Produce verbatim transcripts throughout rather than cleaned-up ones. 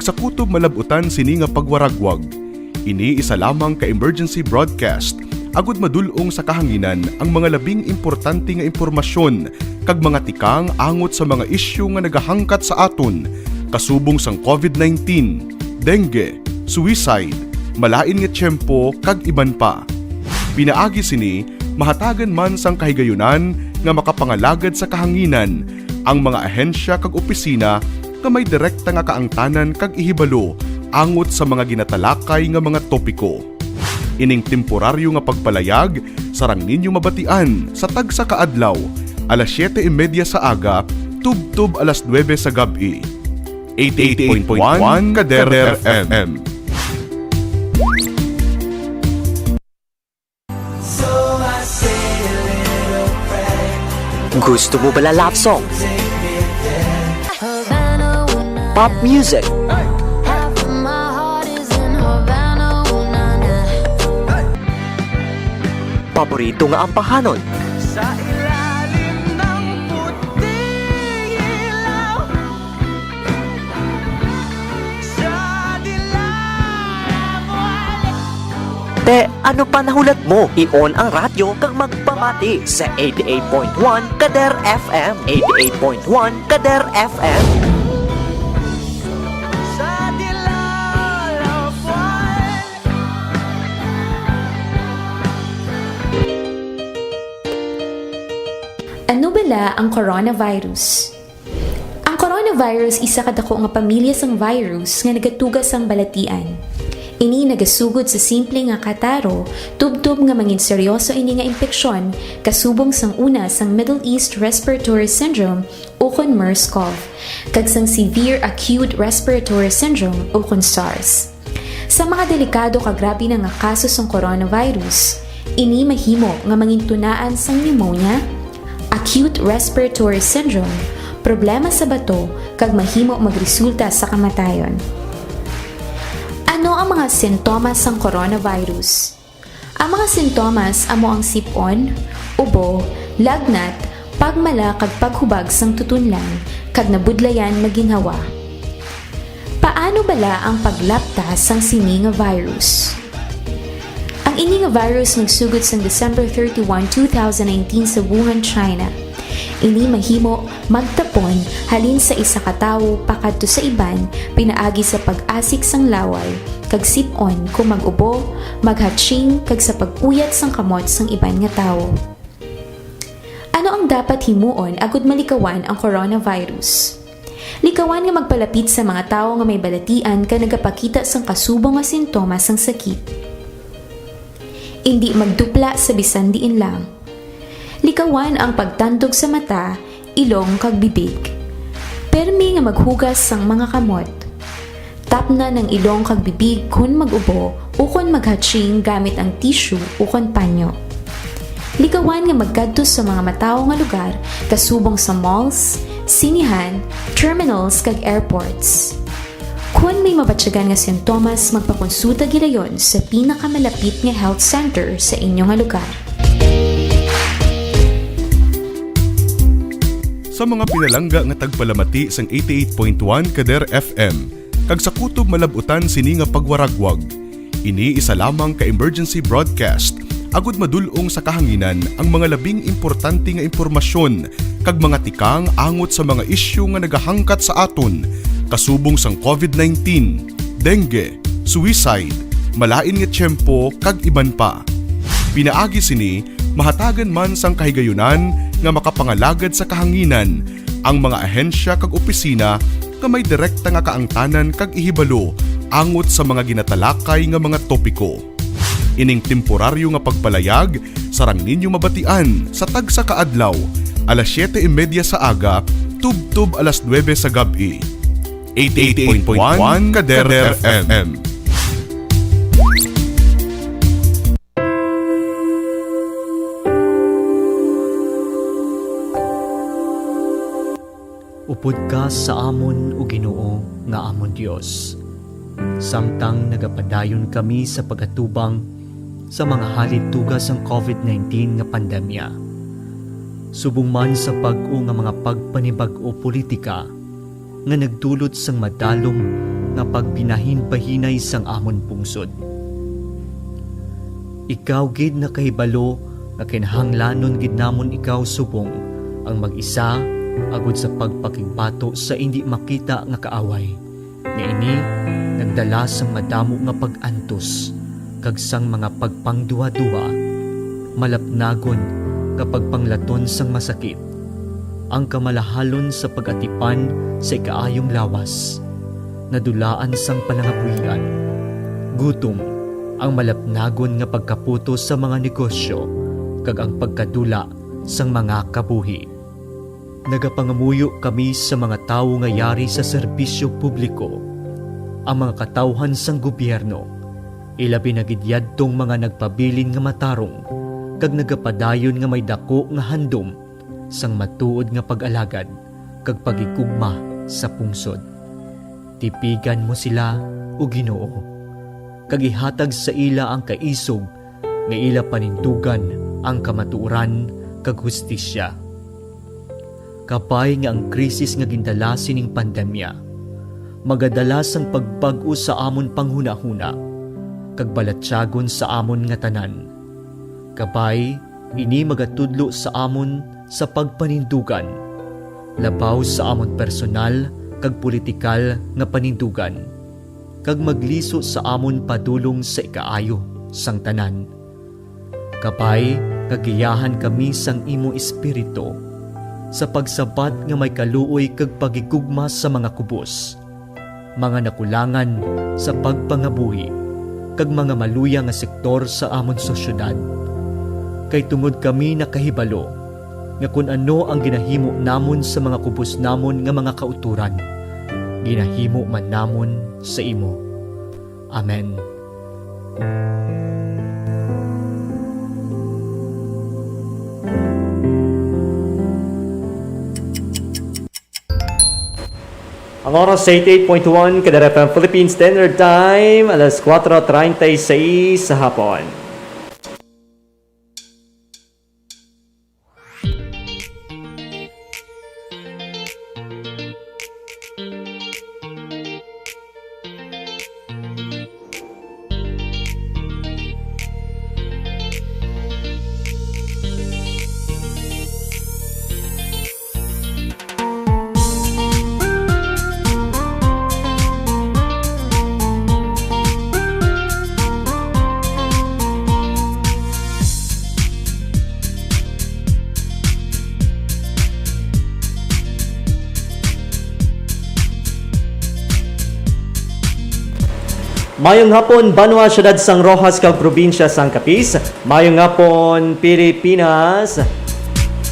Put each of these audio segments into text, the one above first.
Sa kutob malab-utan sini nga pagwaragwag. Ini isa lamang ka emergency broadcast, agud madul-ong sa kahanginan ang mga labing importante nga impormasyon kag mga tikang angot sa mga isyu nga nagahangkat sa aton, kasubong sang covid nineteen, dengue, suicide, malain nga tiyempo, kag iban pa. Pinaagi sini, mahatagan man sang kahigayunan nga makapangalagad sa kahanginan ang mga ahensya kag opisina nga may direkta nga kaangtanan kag ihibalo angot sa mga ginatalakay nga mga topiko. Ining temporaryo nga pagpalayag sarang ninyo mabatian sa tagsa ka adlaw, alas siyete y media sa aga tubtob alas nuebe sa gab-i. Eighty-eight point one Kader F M. Gusto mo bala love song? Pop music? Paborito nga ampahanon? Sa ilalim ng puting ilaw, sa dilaw. Te, ano pa nahulat mo? I-on ang radyo kag magpamati sa eighty-eight point one Kader F M. Eighty-eight point one Kader F M. Sa dilaw. Ano bala ang coronavirus? Ang coronavirus isa ka dako nga pamilya sang virus nga nagatuga sang balatian. Ini nagasugod sa simple nga kataro tubtob nga mangin seryoso ini nga impeksyon kasubong sang una sang Middle East Respiratory Syndrome ukon MERS-CoV kag sang Severe Acute Respiratory Syndrome ukon SARS. Sa mga delikado kag grabe na nga kaso sang coronavirus, ini mahimo nga mangintunaan sang pneumonia, acute respiratory syndrome, problema sa bato, kag mahimo magresulta sa kamatayon. Ano ang mga sintomas sang coronavirus? Ang mga sintomas amo ang sip-on, ubo, lagnat, pagmala kag paghubag sang tutunlan, kag nabudlayan nga ginhawa. Paano bala ang paglapta sang sini nga virus? Ang ini nga virus nagsugod sang December thirty-one, two thousand nineteen sa Wuhan, China. Ini mahimo magtapon halin sa isa ka tawo pakadto sa iban pinaagi sa pag-asik sang laway, kag sip-on kon mag-ubo, maghatching, kag sa pag-uyat sang kamot sang iban nga tawo. Ano ang dapat himuon agud malikawan ang coronavirus? Likawan nga magpalapit sa mga tawo nga may balatian kag nagapakita sang kasubong nga sintomas sang sakit. Indi magdupla sa bisan diin lang. Likawan ang pagtandog sa mata, ilong, kag bibig. Permi nga maghugas sang mga kamot. Tapnan ang ilong kag bibig kon mag-ubo ukon maghatching gamit ang tissue ukon panyo. Likawan nga magkadto sa mga matawo nga lugar kasubong sa malls, sinihan, terminals, kag airports. Kon may mabatyagan nga sintomas, magpakonsulta gilayon sa pinakamalapit nga health center sa inyo nga lugar. Sa mga pinalangga nga tagpalamati sang eighty-eight point one Kader F M, kag sa kutob malab-utan sini nga pagwaragwag. Ini isa lamang ka emergency broadcast, agud madul-ong sa kahanginan ang mga labing importante nga impormasyon kag mga tikang angot sa mga isyu nga nagahangkat sa aton, kasubong sang covid nineteen, dengue, suicide, malain nga tiyempo, kag iban pa. Pinaagi sini, mahatagan man sang kahigayunan nga makapangalagad sa kahanginan ang mga ahensya kag opisina nga may direkta nga kaangtanan kag ihibalo angot sa mga ginatalakay nga mga topiko. Ining temporaryo nga pagpalayag sarang ninyo mabatian sa tagsa ka adlaw, alas siyete y media sa aga tubtob alas nuebe sa gab-i. Eighty-eight point one Kader F M. Upod ka sa amon, O Ginoo, nga amon Dios, samtang nagapadayon kami sa pag-atubang sa mga halituga sang covid nineteen nga pandemya, subong man sa bag-o nga mga pagpanibag-o politika. nga nagdulot sang madalom nga pagbinahinbahinay sang amon pungsod. Ikaw gid nakahibalo nga kinahanglanon gid namon ikaw subong ang mag-isa agod sa pagpakigbato sa indi makita nga kaaway, nga ini nagdala sang madamo nga pag-antos kag sang mga pagpangduhaduha, malapnagon nga pagpanglaton sang masakit, ang kamalahalon sa pag-atipan sa ikaayong lawas, nadulaan sang palangabuhian, gutom, ang malapnagon nga pagkaputos sa mga negosyo, kag ang pagkadula sang mga kabuhi. Nagapangamuyo kami sa mga tawo nga yari sa serbisyo publiko, ang mga katawhan sang gobyerno, ilabi na gid yadtong mga nagpabilin nga matarong kag nagapadayon nga may daku nga handom sang matuod nga pag-alagad kag paghigugma sa pungsod. Tipigan mo sila, O Ginoo, kag ihatag sa ila ang kaisog nga ila panindugan ang kamatuoran kag hustisya. Kabay nga ang krisis nga gindala sining pandemya magadala sang pagbag-o sa amon panghunahuna kag balatyagon sa amon nga tanan. Kabay, ini magatudlo sa amon sa pagpanindugan, labaw sa amon personal kag politikal nga panindugan, kag magliso sa amon padulong sa ikaayo sang tanan. Kabay nga giyahan kami sang imo Espiritu sa pagsabat nga may kaluoy kag paghigugma sa mga kubos, mga nakulangan sa pagpangabuhi, kag mga maluya nga sektor sa amon sosyedad. Kay tungod kami nakahibalo nga kon ano ang ginahimo namon sa mga kubos namon nga mga kautoran, ginahimo man namon sa imo. Amen. Ang oras sa eighty-eight point one Kadar F M Philippine Standard Time, alas kuwatro treinta y seis sa hapon. Mayong hapon, banwa, siyudad sang Roxas, kag probinsya sang Capiz. Mayong hapon, Pilipinas.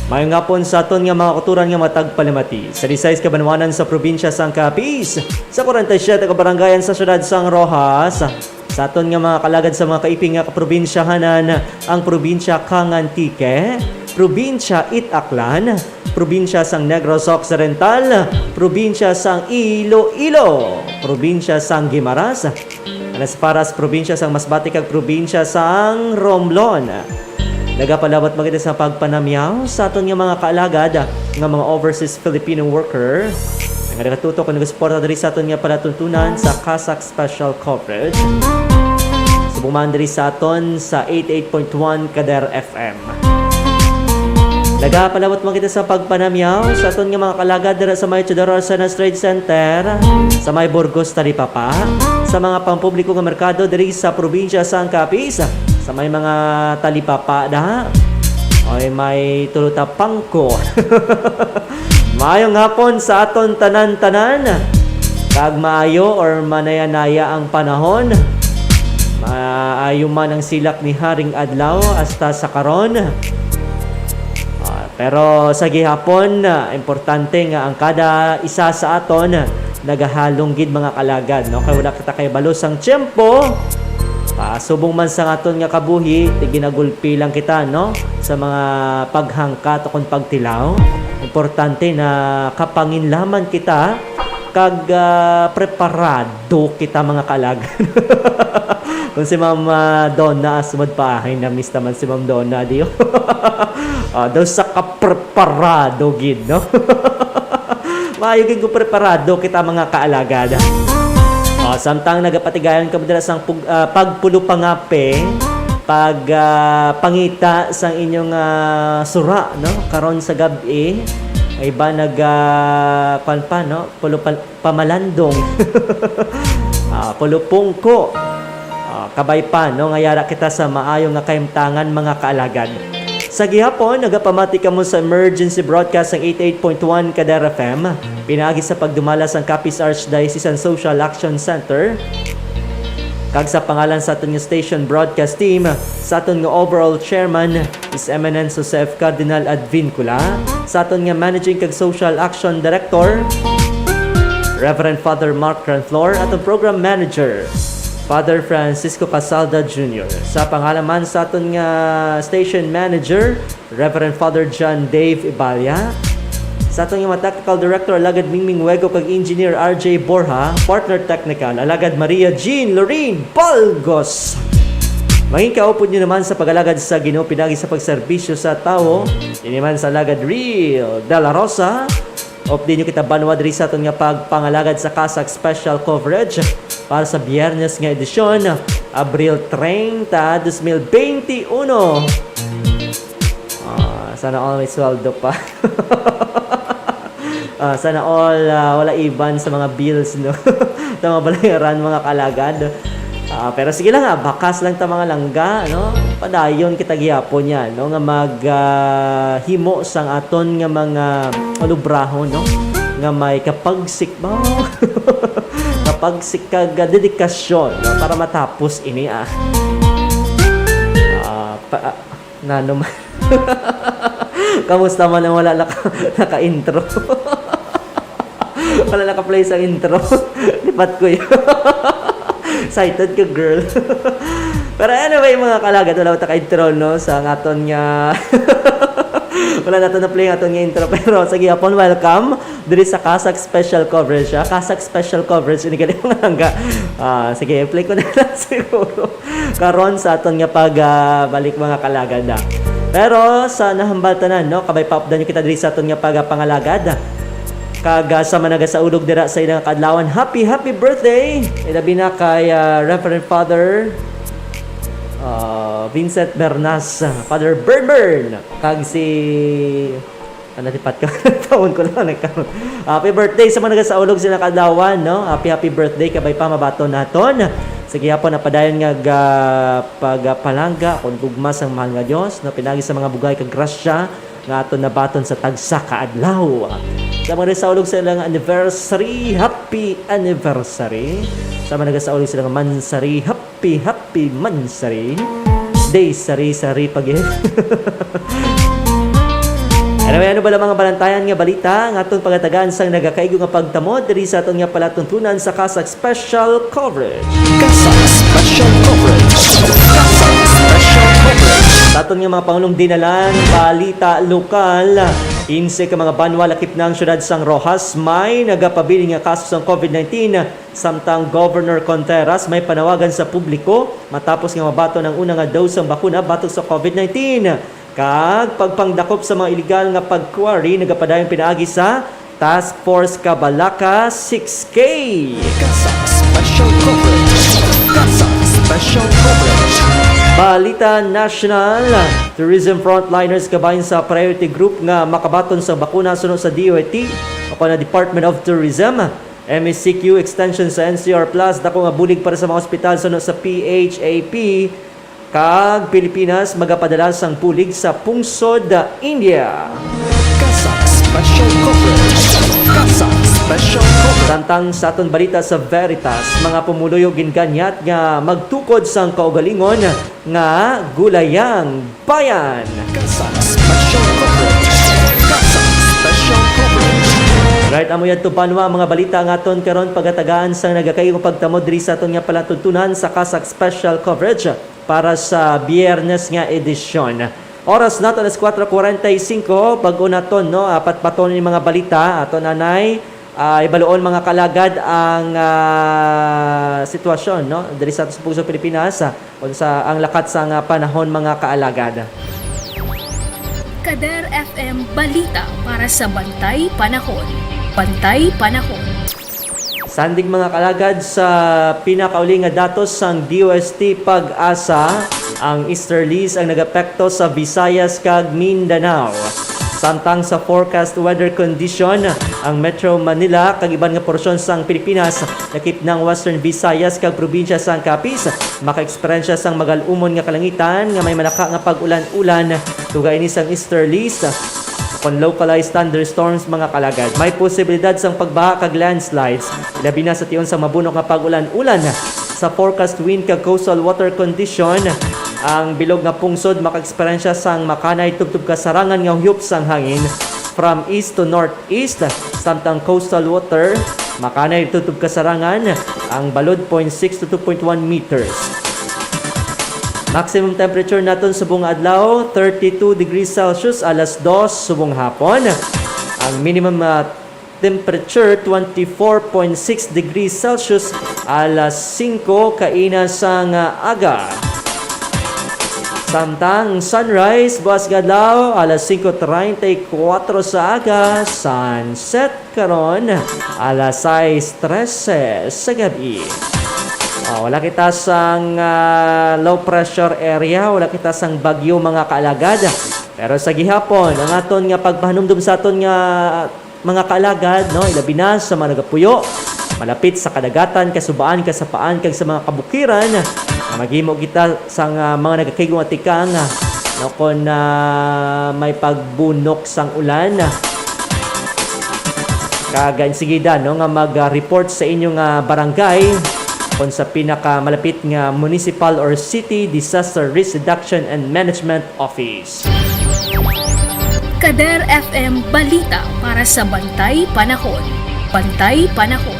Mayong hapon sa aton nga mga kautoran nga mga tagpalamati sa disais ka banwanan sa probinsya sang Capiz, sa kwarenta y siyete ka barangayan sa siyudad sang Roxas, sa aton nga mga kalagad sa mga kaiping nga kaprobinsyahanan, ang probinsya kang Antique, probinsya it Aklan, probinsya sang Negros Occidental, probinsya sang Iloilo, probinsya sang Guimaras, Alas Paras, probinsya sang Masbate, kag probinsya sang Romblon. Nagapalawat man kita sa pagpanamyaw sa aton nga mga kaalagad nga mga overseas Filipino worker nga nagatutok kag nagasuporta diri sa aton nga palatuntunan sa CASAC Special Coverage. Subong man diri sa aton sa eighty-eight point one Kader F M. Nagapalawat man kita sa pagpanamyaw sa aton nga mga kaalagad dira sa may Teodoro Arcenas Trade Center, sa may Burgos Talipapa, sa mga pampubliko nga merkado diri sa probinsya sang Capiz, sa may mga talipapa da, oy, may tulutapangko. Maayong hapon sa aton tanan-tanan. Kag maayo or manaya-naya ang panahon. Maayo man ang silak ni haring adlaw hasta sa karon. Ah, pero sa gihapon, ah, importante nga ang kada isa sa aton nagahalong gid, mga kalagad, no? Kay wala kita kahibalo sang tiyempo. Ah, subong man sa aton nga kabuhi, ti ginagulpi lang kita, no? Sa mga paghangkat o kon pagtilaw. Importante na kapanginlaman kita kag, ah, preparado kita, mga kalagad. Kung si Ma'am, ah, Donna Asmod pa, ay, na-miss naman si Ma'am Donna, di? Ah, daw sa kapreparado gid, no? Maayo gid kung preparado kita, mga kaalagad. O, samtang nagapatigayon kamo dira sang pug-, ah, pagpulupangape, pag, ah, pangita sang inyong, ah, sura, no? Karon sa gab-i, ang iba nag, ah, kwan pa, no? Pulo pa, pamalandong. Ah, pulupungko. Ah, kabay pa, no, nga yara kita sa maayo nga kahimtangan, mga kaalagad. Sa gihapon, nagapamati kamo sa emergency broadcast sang eighty-eight point one Kader F M, pinaagi sa pagdumala sang Capiz Archdiocesan Social Action Center, kag sa pangalan sa aton nga station broadcast team, sa aton nga overall chairman, His Eminence Joseph Cardinal Advincula, sa aton nga Managing kag Social Action Director, Reverend Father Mark Ranflor, aton Program Manager, Father Francisco Casalda Junior, sa pangalan man sa aton nga Station Manager, Reverend Father John Dave Ibalia, sa aton nga mga Technical Director, Alagad Mingming Wego, kag Engineer R J Borja, Partner Technical, Alagad Maria Jean Lorraine Balgos. Mangin kaupod nyo naman sa pag-alagad sa Ginoo pinagi sa pagserbisyo sa tawo. Ini man sa Alagad Real de la Rosa. Update nyo kita banwa diri sa aton nga pagpangalagad sa CASAC Special Coverage para sa Biyernes nga edisyon, Abril treinta, dos mil beinti uno. Ah, sana all may sweldo pa. Ah, sana all, ah, wala iban sa mga bills, no? Sa mga balayaran, mga kalagad. Ah, pero sige lang, ah, bakas lang ta, mga langga, no? Padayon kita gihapon yan, no? Nga mag, ah, himo sang aton nga mga malubrahon, no? Nga may kapagsik ba? Kapagsik kag, ah, dedikasyon, no? Para matapos ini, ah. Ah, pa, ah, nano man. Kamusta man ang wala naka-, naka-intro? Wala naka-play sa intro. Lipat ko yun. Excited ka, girl. Pero anyway, mga kalagad, wala ta ka-intro, no? Sa aton nga, wala nato na-play ang aton nga intro. Pero sige, upon welcome, diri sa CASAC Special Coverage, ah. CASAC Special Coverage, ini gali mga langga. Ah, sige, play ko na lang siguro. Karon sa aton nga pag, ah, balik, mga kalagad, ah. Pero sa nahambal tanan, no, kabay paupdan nyo kita diri sa aton nga pagapangalagad. Kag, ah, sa mga nagasaulog dira sa ilang kaadlawan, happy, happy birthday! Ilabi na kay, ah, Reverend Father, ah, Vincent Bernas, Father Bernbern, kag si Ano, tipat ko? Taon ko lang nagkaroon. Happy birthday sa mga nagasaulog sila kaadlawan, no? Happy, happy birthday, kabay pa mabaton naton. Sige, hapon na padayon nga ga-, pagpalangga kung gugma sang mahal nga Dios, no? Pinagi sa mga bugay kag grasya nga aton nabaton sa tagsa ka adlaw. Sa mga nagasaulog sa ilang anniversary, happy anniversary. Sa mga nagasaulog sa ilang mansary, happy Happy, happy mansary. Day, sari-sari pa gid. Anyway, ano ba lang mga balantayan nga balita nga aton pagatagaan sang nagakaigo nga pagtamod diri sa aton nga palatuntunan sa CASAC Special Coverage? CASAC Special Coverage. CASAC Special Coverage. Sa aton nga mga pangulong dinalan, balita lokal. Kinse ka mga banwa lakip na ang syudad sang Roxas may nagapabilin nga kaso sang COVID nineteen. Samtang Governor Contreras may panawagan sa publiko matapos nga mabaton ang una nga dose sang bakuna batok sa COVID nineteen, kag pagpangdakop sa mga iligal nga pag-quarry nagapadayon pinaagi sa Task Force Kabalaka six K. CASAC Special Coverage. CASAC Special Coverage. Balita National, Tourism Frontliners kabahin sa priority group nga makabaton sa bakuna suno sa D O T o kon ang Department of Tourism. M E C Q extension sa N C R Plus, dako nga bulig para sa mga ospital suno sa P H A P, kag Pilipinas magapadala sang bulig sa pungsod India. CASAC Special Coverage. CASAC Special Coverage. Samtang sa aton balita sa Veritas, mga pumuluyo ginganyat nga magtukod sang kaugalingon nga gulayang bayan. CASAC Special Coverage. CASAC Special Coverage. Right, amo yadto banwa ang mga balita nga aton karon pagatagaan sang nagakaigo pagtamod diri sa aton nga palatuntunan sa CASAC Special Coverage para sa Biyernes nga edisyon. Oras nato alas kuwatro kuwarenta y singko, bag-o naton, no, apat baton ni mga balita, aton anay, ah, ibaluon, mga kalagad, ang, ah, sitwasyon, no, diri sa aton sa Pugso Pilipinas, ah, unsa ang lakat sa nga panahon, mga kaalagad. Kader F M Balita para sa Bantay Panahon. Pantay panahon. Sandig mga kalagad sa pinakauli nga datos sang D O S T PAGASA, ang easterlies ang nagapekto sa Visayas kag Mindanao. Samtang sa forecast weather condition, ang Metro Manila kag iban nga porsyon sang Pilipinas, lakip na ang Western Visayas kag probinsya sang Capiz, maka-eksperyensya sang magal-umon nga kalangitan nga may malaka nga pag-ulan-ulan, tugay ini sang easterlies kon localized thunderstorms, mga kalagad. May posibilidad sang pagbaha kag landslides, ilabi na sa tion sang mabunok nga pag-ulan-ulan. Sa forecast wind kag coastal water condition, ang bilog nga pungsod maka-eksperyensya sang makanay tubtob kasarangan nga huyop sang hangin from east to northeast, samtang coastal water makanay tubtob kasarangan ang balod point six to two point one meters. Maximum temperature naton subong adlaw, thirty-two degrees Celsius alas dos subong hapon. Ang minimum, ah, temperature, twenty-four point six degrees Celsius alas singko kaina sang, ah, aga. Samtang sunrise buas nga adlaw alas singko treinta y cuatro sa aga, sunset karon alas sais trese sa gabi. Oh, wala kita sang, ah, low pressure area, wala kita sang bagyo, mga kaalagad. Pero sa gihapon, ang aton nga pagpahanumdom sa aton nga mga kaalagad, no, ilabi na sa mga nagapuyo malapit sa kadagatan, kasubaan, kasapaan, kag sa mga kabukiran, nga maghimo kita sang, ah, mga nagakaigo nga tikang, ah, no, kon, ah, may pagbunok sang ulan. Kag insigida, no, nga mag-report sa inyo nga barangay kon sa pinakamalapit nga municipal or city disaster risk reduction and management office. Kader F M Balita para sa Bantay Panahon. Bantay Panahon.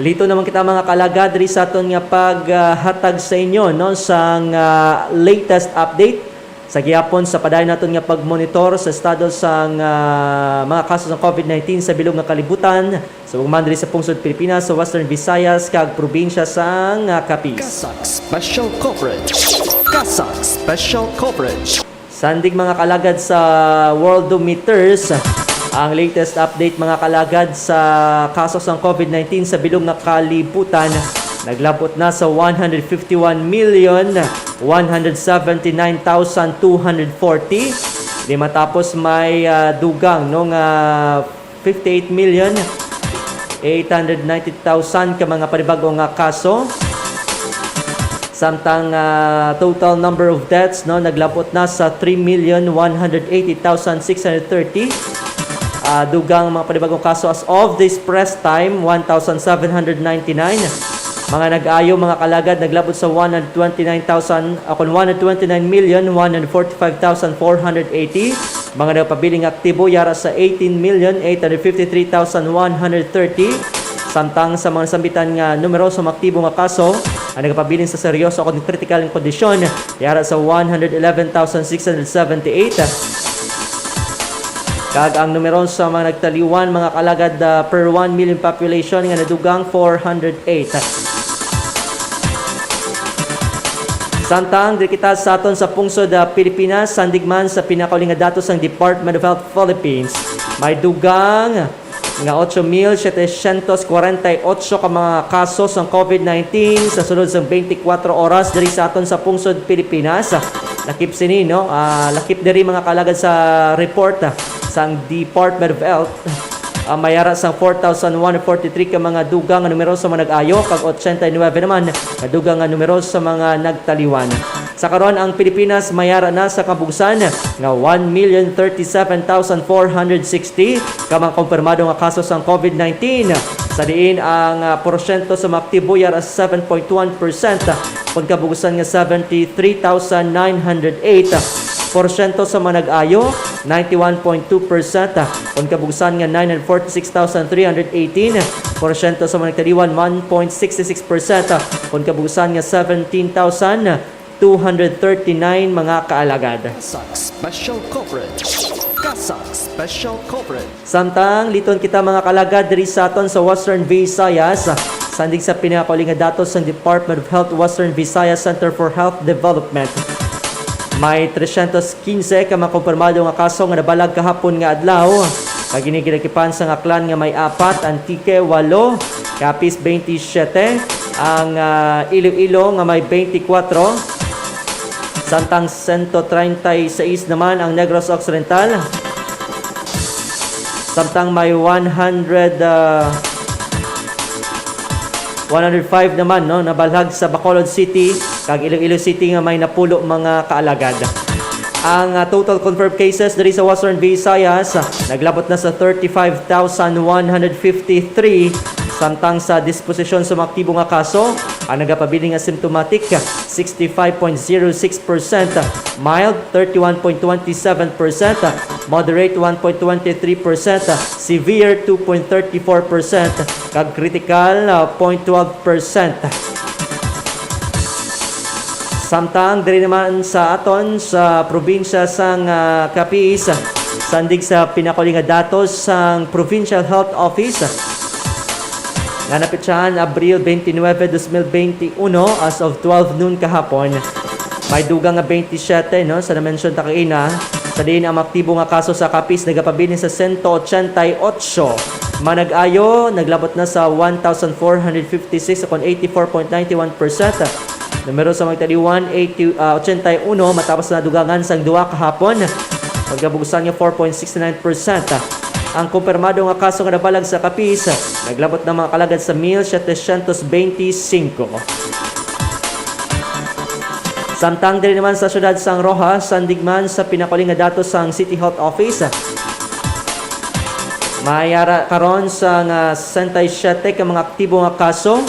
Lito naman kita, mga kaalagad, diri sa aton nga paghatag sa inyo, no, sang, ah, latest update. Sa gihapon, sa padayon naton nga pagmonitor sa estado sang, ah, mga kaso sang covid nineteen sa bilog nga kalibutan, subong man diri sa pungsod Pilipinas, sa Western Visayas, kag probinsya sang, ah, Capiz. CASAC Special Coverage. CASAC Special Coverage. Sandig, mga kalagad, sa Worldometers, ang latest update, mga kalagad, sa kaso sang covid nineteen sa bilog nga kalibutan, naglabot na sa one hundred fifty-one million one hundred seventy-nine thousand two hundred forty. Di matapos may, ah, dugang, no, nga fifty-eight million eight hundred ninety thousand ka mga panibag-o nga kaso. Samtang, ah, total number of deaths, no, naglabot na sa three million one hundred eighty thousand six hundred thirty. Ah, dugang mga panibag-ong kaso as of this press time, one thousand seven hundred ninety-nine. Mga nag-ayo, mga kalagad, naglabot sa one hundred twenty-nine thousand, ah, kun one hundred twenty-nine million one hundred forty-five thousand four hundred eighty. Mga nagapabiling aktibo yara sa eighteen million eight hundred fifty-three thousand one hundred thirty, samtang sa mga nasambitan nga numero sa mga aktibo nga kaso, ang nagapabilin sa seryoso o critical nga kondisyon yara sa one hundred eleven thousand six hundred seventy-eight, kag ang numero sa mga nagtaliwan, mga kalagad, ah, per one million population nga nadugang four hundred eight. Samtang diri kita sa aton sa pungsod, ah, Pilipinas, sandig man sa pinakauli nga datos sang Department of Health Philippines, may dugang nga ocho mil setecientos cuarenta y ocho ka mga kaso sang covid nineteen sa sulod sang twenty-four oras diri sa aton sa pungsod Pilipinas. Lakip sini, no? Ah, lakip diri, mga kalagad, sa report, ah, sang Department of Health. Ah, may ara sang four thousand one hundred forty-three ka mga dugang nga numero sa mga nag-ayo, kag ochenta y nuebe naman ka dugang nga numero sa mga nagtaliwan. Sa karon, ang Pilipinas may ara na sa kabugusan nga one million thirty-seven thousand four hundred sixty ka mga kumpirmado nga kaso sang covid nineteen, sa diin ang, ah, porsyento sa mga aktibo yara sa seven point one percent, kun kabugusan nga seventy-three thousand nine hundred eight. Porsyento sa mga nag-ayo, ninety-one point two percent, kun kabugusan nga nine hundred forty-six thousand three hundred eighteen. Porsyento sa mga nagtaliwan, one point six six percent, kun kabugusan nga seventeen thousand two hundred thirty-nine, mga kaalagad. CASAC Special Coverage. CASAC Special Coverage. Samtang liton kita, mga kalagad, diri sa aton sa Western Visayas, sandig sa pinakauli nga datos sang Department of Health Western Visayas Center for Health Development, may trescientos quince ka mga kumpirmado nga kaso nga nabalag kahapon nga adlaw. Kag ini ginakipan sang Aklan nga may apat, Antique walo, Capiz twenty-seven, ang, ah, Iloilo nga may twenty-four, samtang sento treinta y seis naman ang Negros Occidental. Samtang may one hundred, ah, one hundred five naman, no, nabalhag sa Bacolod City kag Iloilo City nga may napulo mga kaalagad. Ang, ah, total confirmed cases diri sa Western Visayas, ah, naglabot na sa thirty-five thousand one hundred fifty-three, samtang sa disposisyon sa mga aktibo nga kaso, ang nagapabilin nga symptomatic, sixty-five point zero six percent, mild, thirty-one point twenty-seven percent, moderate, one point twenty-three percent, severe, two point thirty-four percent, kag critical, ah, zero point twelve percent. Samtang diri naman sa aton sa probinsya sang, ah, Capiz, sandig sa pinakuli nga datos sang Provincial Health Office nga napitsahan Abril twenty-nine, twenty twenty-one, as of twelve noon kahapon, may dugang nga twenty-seven, no, sa na-mention ta kaina, sa diin ang aktibo nga kaso sa Capiz nagapabilin sa sento ochenta y ocho. Manag-ayo, naglabot na sa one thousand four hundred fifty-six, akon eighty-four point nine one percent. Numero sa mga taliwan, eighty, ah, ochenta y uno, matapos na dugangan sang duha kahapon. Pagkabugusan nga four point six nine percent. Ang kumpirmado nga kaso nga nabalag sa Capiz, naglabot na mga kalagad sa mil setecientos veinticinco. Samtang diri naman sa siyudad sang Roxas, sandig man sa pinakuli nga datos sang City Health Office, may ara karon sa nga sesenta y siyete ka mga aktibo nga kaso.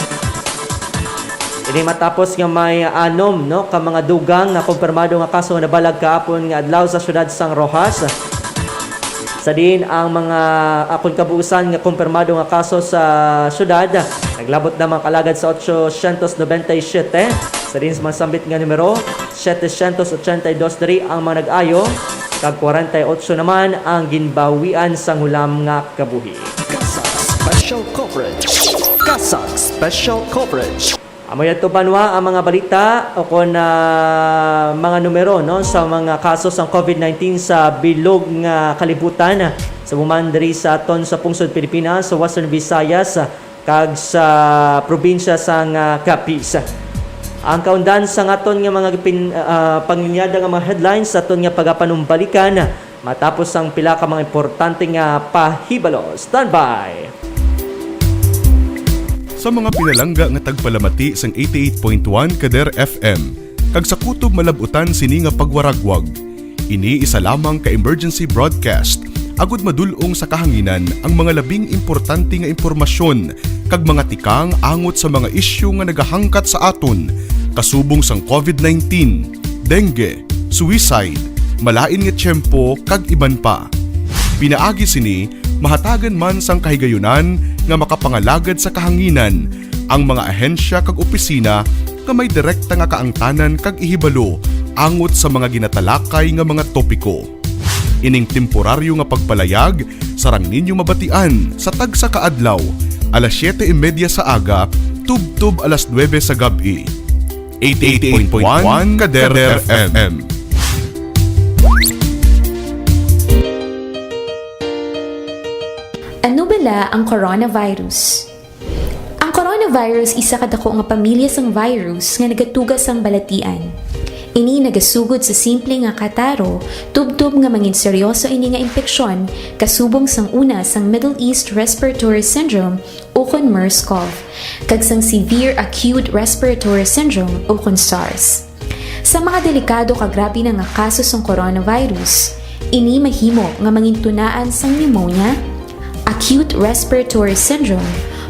Ini matapos nga may anom, no, ka mga dugang nga kumpirmado nga kaso nga nabalag kahapon nga adlaw sa siyudad sang Roxas. Sa diin ang mga, ah, akon kabuusan nga kumpirmado nga kaso sa siyudad naglabot na mga kalagad sa ochocientos nobenta y siete. Sa diin sa mga sambit nga numero, setecientos ochenta y dos diri ang mga nag-ayo, kag kwarenta y ocho naman ang ginbawian sang hulam nga kabuhi. CASAC Special Coverage. CASAC Special Coverage. Amo yadto, banwa, ang mga balita o kon, ah, mga numero, no, sa mga kaso sang COVID nineteen sa bilog nga kalibutan, sa buman diri sa aton sa pungsod Pilipinas, sa Western Visayas, kag sa probinsya sang, ah, Capiz. Ang kaundan sa ngaton nga mga pin-, ah, panglinyada nga mga headlines sa aton nga pagapanumbalikan, matapos ang pila ka mga importante nga pahibalo. Standby! Sa mga pinalangga nga tagpalamati sang eighty-eight point one Kader F M, kag sa kutob malab-utan sini nga pagwaragwag, ini isa lamang ka emergency broadcast agud madul-ong sa kahanginan ang mga labing importante nga impormasyon kag mga tikang angot sa mga isyu nga nagahangkat sa aton, kasubong sang COVID nineteen, dengue, suicide, malain nga tiyempo, kag iban pa. Pinaagi sini, mahatagan man sang kahigayunan nga makapangalagad sa kahanginan ang mga ahensya kag opisina nga may direkta nga kaangtanan kag ihibalo angot sa mga ginatalakay nga mga topiko. Ining temporaryo nga pagpalayag sarang ninyo mabatian sa tagsa ka adlaw, alas siyete y media sa aga tubtob alas nuebe sa gab-i. Eighty-eight point one Kader F M. Ano bala ang coronavirus? Ang coronavirus isa ka dako nga pamilya sang virus nga nagatuga sang balatian. Ini nagasugod sa simple nga kataro, tubtob nga mangin seryoso ini nga impeksyon, kasubong sang una sang Middle East Respiratory Syndrome ukon MERS-CoV, kag sang Severe Acute Respiratory Syndrome ukon SARS. Sa mga delikado kag grabe na nga kaso sang coronavirus, ini mahimo nga mangintunaan sang pneumonia, acute respiratory syndrome,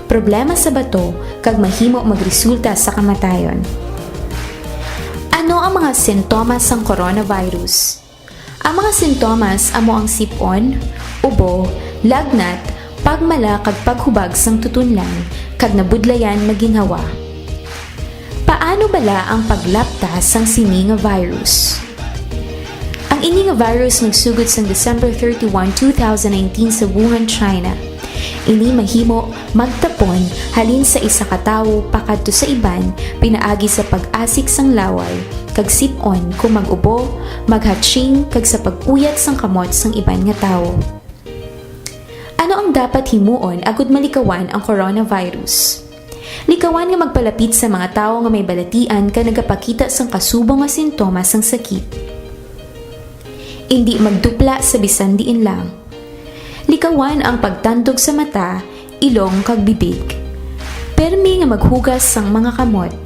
problema sa bato, kag mahimo magresulta sa kamatayon. Ano ang mga sintomas sang coronavirus? Ang mga sintomas amo ang sip-on, ubo, lagnat, pagmala kag paghubag sang tutunlan, kag nabudlayan nga ginhawa. Paano bala ang paglapta sang sini nga virus? Ang ini nga virus nagsugod sang December thirty-one, two thousand nineteen sa Wuhan, China. Ini mahimo magtapon halin sa isa ka tawo pakadto sa iban pinaagi sa pag-asik sang laway, kag sip-on kon mag-ubo, maghatching, kag sa pag-uyat sang kamot sang iban nga tawo. Ang dapat himuon agud malikawan ang coronavirus. Likawan nga magpalapit sa mga tawo nga may balatian kag nagapakita sang kasubong nga sintomas sang sakit. Indi magdupla sa bisan diin lang. Likawan ang pagtandog sa mata, ilong, kag bibig. Permi nga maghugas sang mga kamot.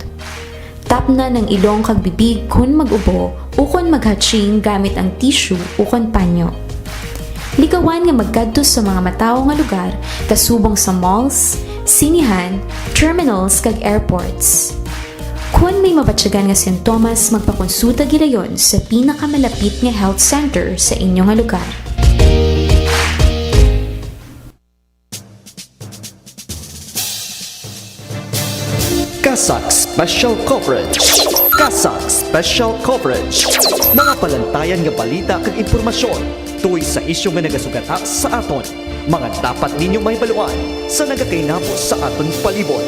Tapnan ang ilong kag bibig kon mag-ubo ukon maghatsying gamit ang tissue ukon panyo. Likawan nga magkadto sa mga matawo nga lugar kasubong sa malls, sinihan, terminals, kag airports. Kon may mabatyagan nga sintomas, magpakonsulta gilayon sa pinakamalapit nga health center sa inyo nga lugar. CASAC Special Coverage. CASAC Special Coverage. Mga palantayan nga balita kag impormasyon tungod sa isyu nga nagasugata sa aton. Mga dapat ninyo mahibaluan sa nagakainabo sa aton palibot.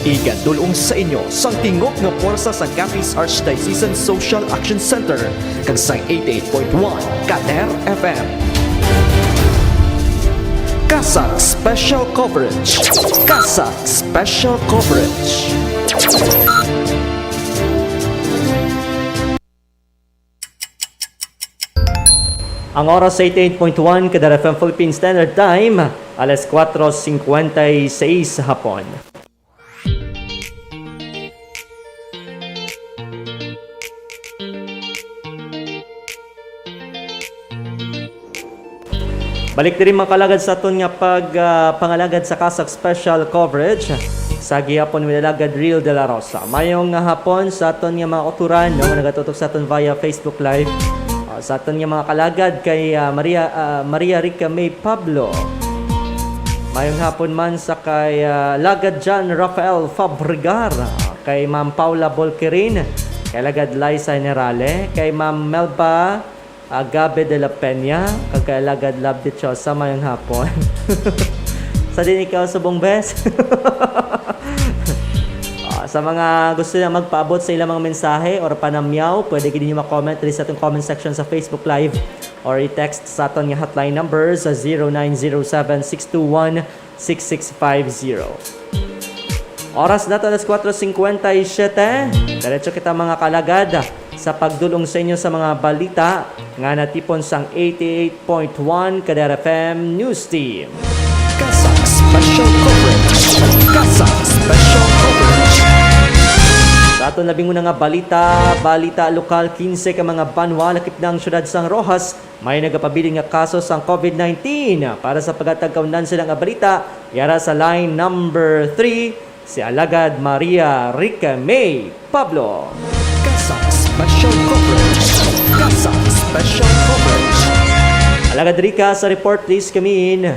Igadulong sa inyo sang tingog nga pwersa sang Capiz Archdiocesan Social Action Center kag sang eighty-eight point one Kader F M. CASAC Special Coverage. CASAC Special Coverage. Ang oras sa eighty-eight point one Kader F M Philippine Standard Time, alas kuwatro singkwenta y seis sa hapon. Balik diri, mga kalagad, sa aton nga pag, ah, pangalagad sa CASAC Special Coverage. Sa gihapon, Wilalaga Drill de la Rosa. Mayong nga hapon sa aton nga mga kauturan, no, nga nagatutok sa aton via Facebook Live. Ah, sa aton nga mga kalagad kay, ah, Maria, ah, Maria Rica May Pablo. Mayong hapon man sa kay, ah, Lagad John Rafael Fabregar, kay Ma'am Paula Bolquerin, kay Lagad Liza Generale, kay Ma'am Melba Agabe de la Peña, kag kay Alagad Love Dichosa, mayong hapon. Sa din ikaw, subong bes. Ah, sa mga gusto na magpaabot sa ilang mga mensahe or panamyaw, pwede gid ninyo ma-comment diri sa atong comment section sa Facebook Live or i-text sa aton nga hotline number sa zero nine zero seven six two one six six five zero. Oras nato alas kuwatro singkwenta y siyete. Diretso kita, mga kalagad, sa pagdulong sa inyo sa mga balita nga natipon sang eighty-eight point one Kader F M News Team. CASAC Special Coverage. CASAC Special Coverage. Sa aton labing una nga balita, balita lokal, kinse ka mga banwa lakip na ang siyudad sang Roxas may nagapabilin nga kaso sang COVID nineteen. Para sa paghatag kaundansi nga balita, yara sa line number three, si Alagad Maria Rica May Pablo. CASAC Special Coverage. CASAC Special Coverage. Alagad Rica, sa report, please come in.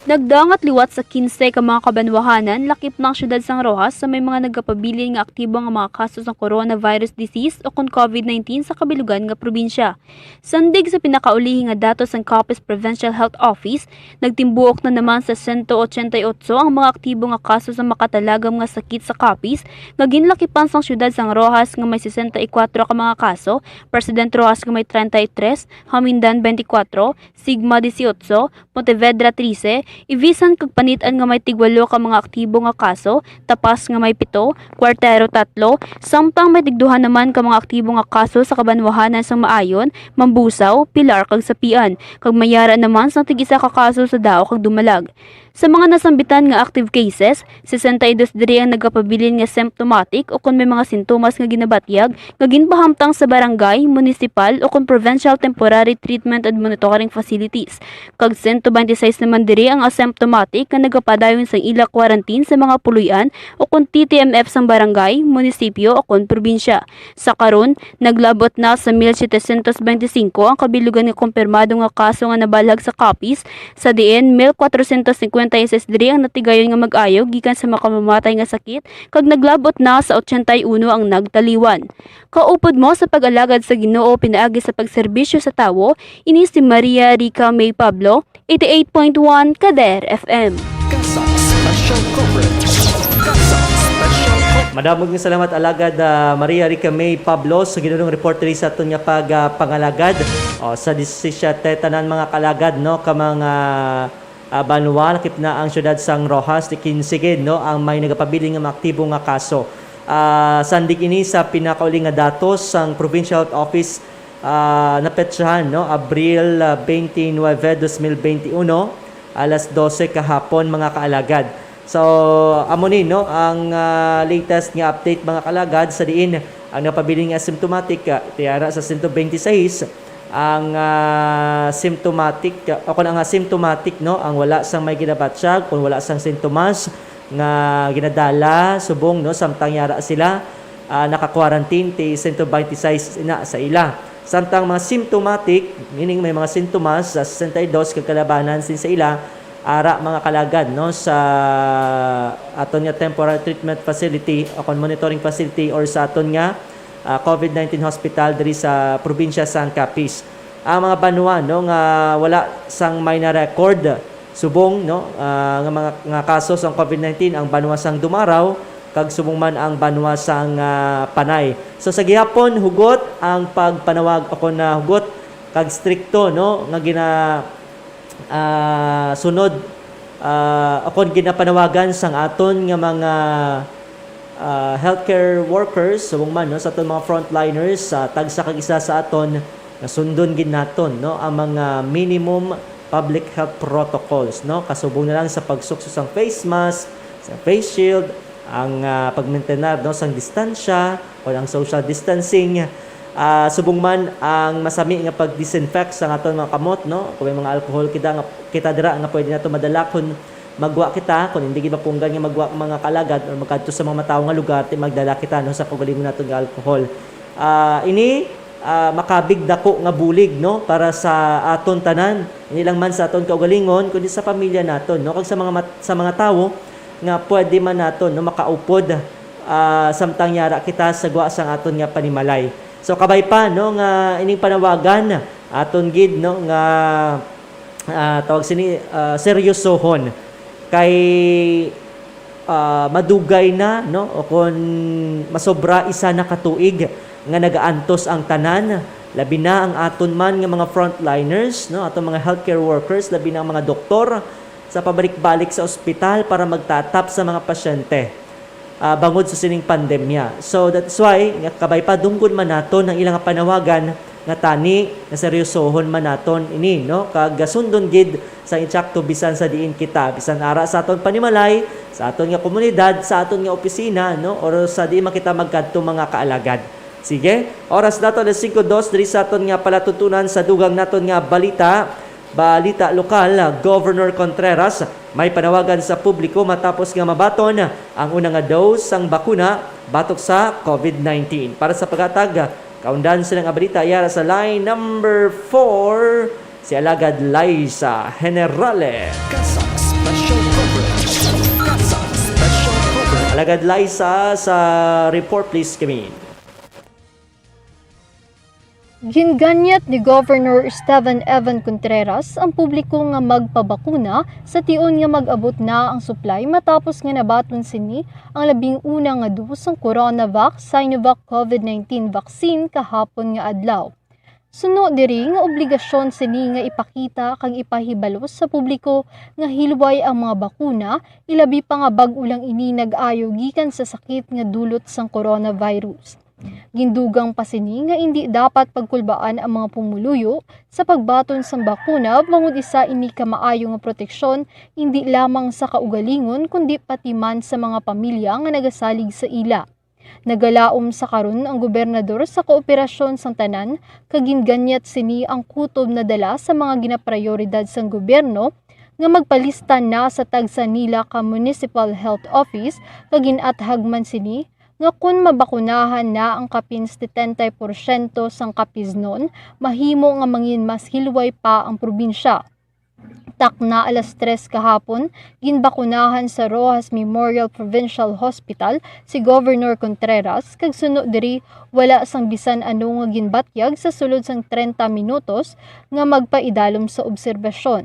Nagdangat liwat sa kinse ka mga kabanwahanan lakip na ang siyudad sang Roxas sa may mga nagapabilin nga aktibo nga mga kaso sang coronavirus disease o kon COVID nineteen sa kabilugan nga probinsya. Sandig sa pinakaulihi nga datos sang Capiz Provincial Health Office, nagtimbuok na naman sa sento ochenta y otso ang mga aktibo nga kaso sang makatalagam nga sakit sa Capiz nga ginlakipan sang siyudad sang Roxas nga may sesenta y kuwatro ka mga kaso, President Roxas nga may treinta y tres, Jamindan twenty-four, Sigma dieciocho, Pontevedra trese, Ivisan kag Panitan nga may tigwalo ka mga aktibo nga kaso, Tapas nga may pito, Cuartero tatlo, samtang may tigduha naman ka mga aktibo nga kaso sa kabanwahanan sang Maayon, Mambusao, Pilar kag Sapian, kag may yara naman sang tig-isa ka kaso sa Dao kag Dumalag. Sa mga nasambitan nga active cases, sesenta y dos diri ang nagapabilin nga symptomatic o kon may mga sintomas nga ginabatyag nga ginpahamtang sa barangay, munisipal, o kon provincial temporary treatment and monitoring facilities, kag sento bente y seis naman diri ang asymptomatic nga nagapadayon sang ila quarantine sa mga puloy-an o kon T T M F sang barangay, munisipyo, o kon probinsya. Sa karon, naglabot na sa mil setecientos bente y cinco ang kabilugan nga kumpirmado nga kaso nga nabalhag sa Capiz, sa diin mil kwatrocientos cincuenta y seis diri ang natigayon nga mag-ayo gikan sa makamamatay nga sakit, kag naglabot na sa ochenta y uno ang nagtaliwan. Kaupod mo sa pag-alagad sa Ginoo pinaagi sa pagserbisyo sa tawo, ini si Maria Rica May Pablo, eighty-eight point one Kader F M. CASAC Special Coverage. CASAC Special Coverage. Madamo nga salamat, Alagad, ah, Maria Rica May Pablo, sa ginulong report diri sa aton nga pag, ah, pangalagad. O, sa disisiyete, tanan mga kalagad, no, ka mga ah, banwa, lakip na ang siyudad sang Roxas de Quince gid, no, ang may nagapabilin nga mga aktibo nga kaso. Ah, sandig ini sa pinakauli nga datos sang Provincial Health Office, ah, napetsahan, no, Abril, ah, twenty-nine, twenty-one, alas dose kahapon, mga kaalagad. So, amo ni, no, ang, ah, latest nga update, mga kaalagad, sa diin ang napabilin nga asymptomatic, ah, tiara sa sento twenty-sais, ang, ah, symptomatic, ah, o kung ang asymptomatic, no, ang wala sang may ginabatyag, kung wala sang sintomas nga ginadala, subong, no, samtang yara sila, ah, naka-quarantine, ti sento twenty-sais na sa ila. Samtang mga symptomatic, meaning may mga sintomas, sa sesenta y dos kag kalabanan sin sa ila, ara, mga kalagad, no, sa aton nga temporary treatment facility o kon monitoring facility or sa aton nga, ah, covid nineteen hospital diri sa probinsya sang Capiz. Ang mga banwa, no, nga wala sang may na-record subong, no, ah, nga mga, nga kaso sang covid nineteen, ang banwa sang Dumaraw kag subong man ang banwa sang, ah, Panay. So, sa gihapon, hugot ang pagpanawag o kon, ah, hugot kag strikto, no, nga gina-, ah, sunod, ah, o kon ginapanawagan sang aton nga mga, ah, healthcare workers, subong man, no, sa aton mga frontliners, sa tagsa kag isa sa aton, nga sundon gid naton, no, ang mga minimum public health protocols, no, kasubong na lang sa pagsukso sang face mask, sa face shield, ang, ah, pagmintenar, no, sang distansya o ang social distancing. Ah, subong man ang masami nga pag-disinfect sa aton mga kamot, no, kung may mga alcohol kita nga, kita dira nga pwede nato madala kung magwa kita, kung hindi gid mapunggan nga magwa, mga kalagad, or magkadto sa mga matawo nga lugar, ti magdala kita, no, sa kaugalingon naton nga alcohol. Ah, ini, ah, makabig dako nga bulig, no, para sa aton tanan. Hindi lang man sa aton kaugalingon, kundi sa pamilya naton, no, kag sa mga mat-, sa mga tawo nga pwede man naton, no, makaupod, ah, samtang yara kita sa gwa sang aton nga panimalay. So, kabay pa, no, nga ining panawagan aton gid, no, nga, ah, tawag sini, ah, seryosohon kay, ah, madugay na, no, o kon masobra isa na ka tuig nga nagaantos ang tanan, labi na ang aton man nga mga frontliners, no, aton mga healthcare workers, labi na ang mga doktor, sa pabalik-balik sa ospital para magtatap sa mga pasyente, ah, bangod sa sining pandemya. So, that's why nga kabay pa, dunggon man naton ang ilang panawagan nga tani nga seryosohon man naton ini, no? Kag sundon gid sa insakto bisan sa diin kita, bisan ara sa aton panimalay, sa aton nga komunidad, sa aton nga opisina, no, or sa diin man kita magkadto, mga kaalagad. Sige, oras nato alas singko dos diri sa aton nga palatuntunan sa dugang naton nga balita. Balita lokal, Governor Contreras may panawagan sa publiko matapos nga mabaton ang una nga dose sang bakuna batok sa covid nineteen. Para sa paghatag kaundan sila nga balita, yara sa line number four, si Alagad Liza Generale. CASAC Special Coverage. CASAC Special Coverage. Alagad Liza, sa report, please, kami. Ginganyat ni Governor Esteban Evan Contreras ang publiko nga magpabakuna sa tion nga mag-abot na ang supply matapos nga nabaton sini ang labing una nga dose sang Coronavac Sinovac covid nineteen vaccine kahapon nga adlaw. Suno diri nga obligasyon sini nga ipakita kag ipahibalo sa publiko nga hilway ang mga bakuna, ilabi pa nga bag-o lang ini nag-ayo gikan sa sakit nga dulot sang coronavirus. Gindugang pa sini nga indi dapat pagkulbaan ang mga pumuluyo sa pagbaton sang bakuna, bangod isa ini ka maayo nga proteksyon indi lamang sa kaugalingon, kundi pati man sa mga pamilya nga nagasalig sa ila. Nagalaom sa karon ang gobernador sa kooperasyon sang tanan, kag ginganyat sini ang kutob na dala sa mga ginaprayoridad sang gobyerno nga magpalista na sa tagsa nila ka municipal health office, kag gin-athag man sini nga kon mabakunahan na ang kapin setenta porsyento sang Capiznon, mahimo nga mangin mas hilway pa ang probinsya. Takna alas tres kahapon, ginbakunahan sa Roxas Memorial Provincial Hospital si Governor Contreras, kag suno diri, wala sang bisan ano nga ginbatyag sa sulod sang trenta minutos nga magpaidalom sa obserbasyon.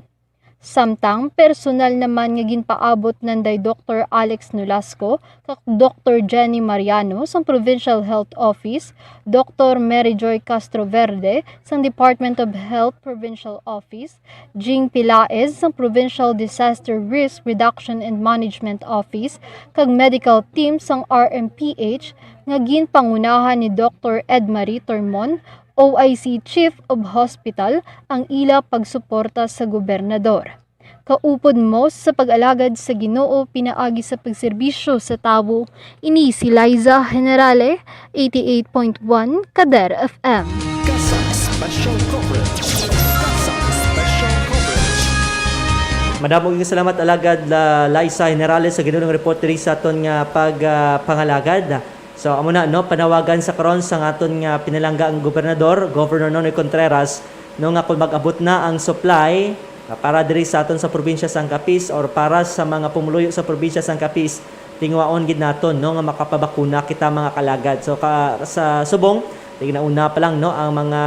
Samtang personal naman nga ginpaabot nanday Doktor Alex Nolasco kag Doktor Jenny Mariano sang Provincial Health Office, Doktor Mary Joy Castro Verde sang Department of Health Provincial Office, Jing Pilaez sang Provincial Disaster Risk Reduction and Management Office, kag medical team sang R M P H nga ginpangunahan ni Doktor Edmarie Tormon, O I C Chief of Hospital, ang ila pagsuporta sa gobernador. Kaupod mo sa pag-alagad sa Ginoo pinaagi sa pagserbisyo sa tawo, ini si Liza Generale, eighty-eight point one Kader F M. CASAC Special Coverage. CASAC Special Coverage. Madamo nga salamat, Alagad, la Liza Generale, sa ginulong report diri sa aton nga pag, ah, pangalagad. So, amo na, no, panawagan sa karon sang aton nga pinalangga ang gobernador, Governor Nonoy Contreras, no, nga kung mag-abot na ang supply, ah, para diri sa aton sa probinsya sang Capiz or para sa mga pumuluyo sa probinsya sang Capiz, tingwaon gid naton, no, nga makapabakuna kita, mga kalagad. So, ka, sa subong, tignauna pa lang, no, ang mga,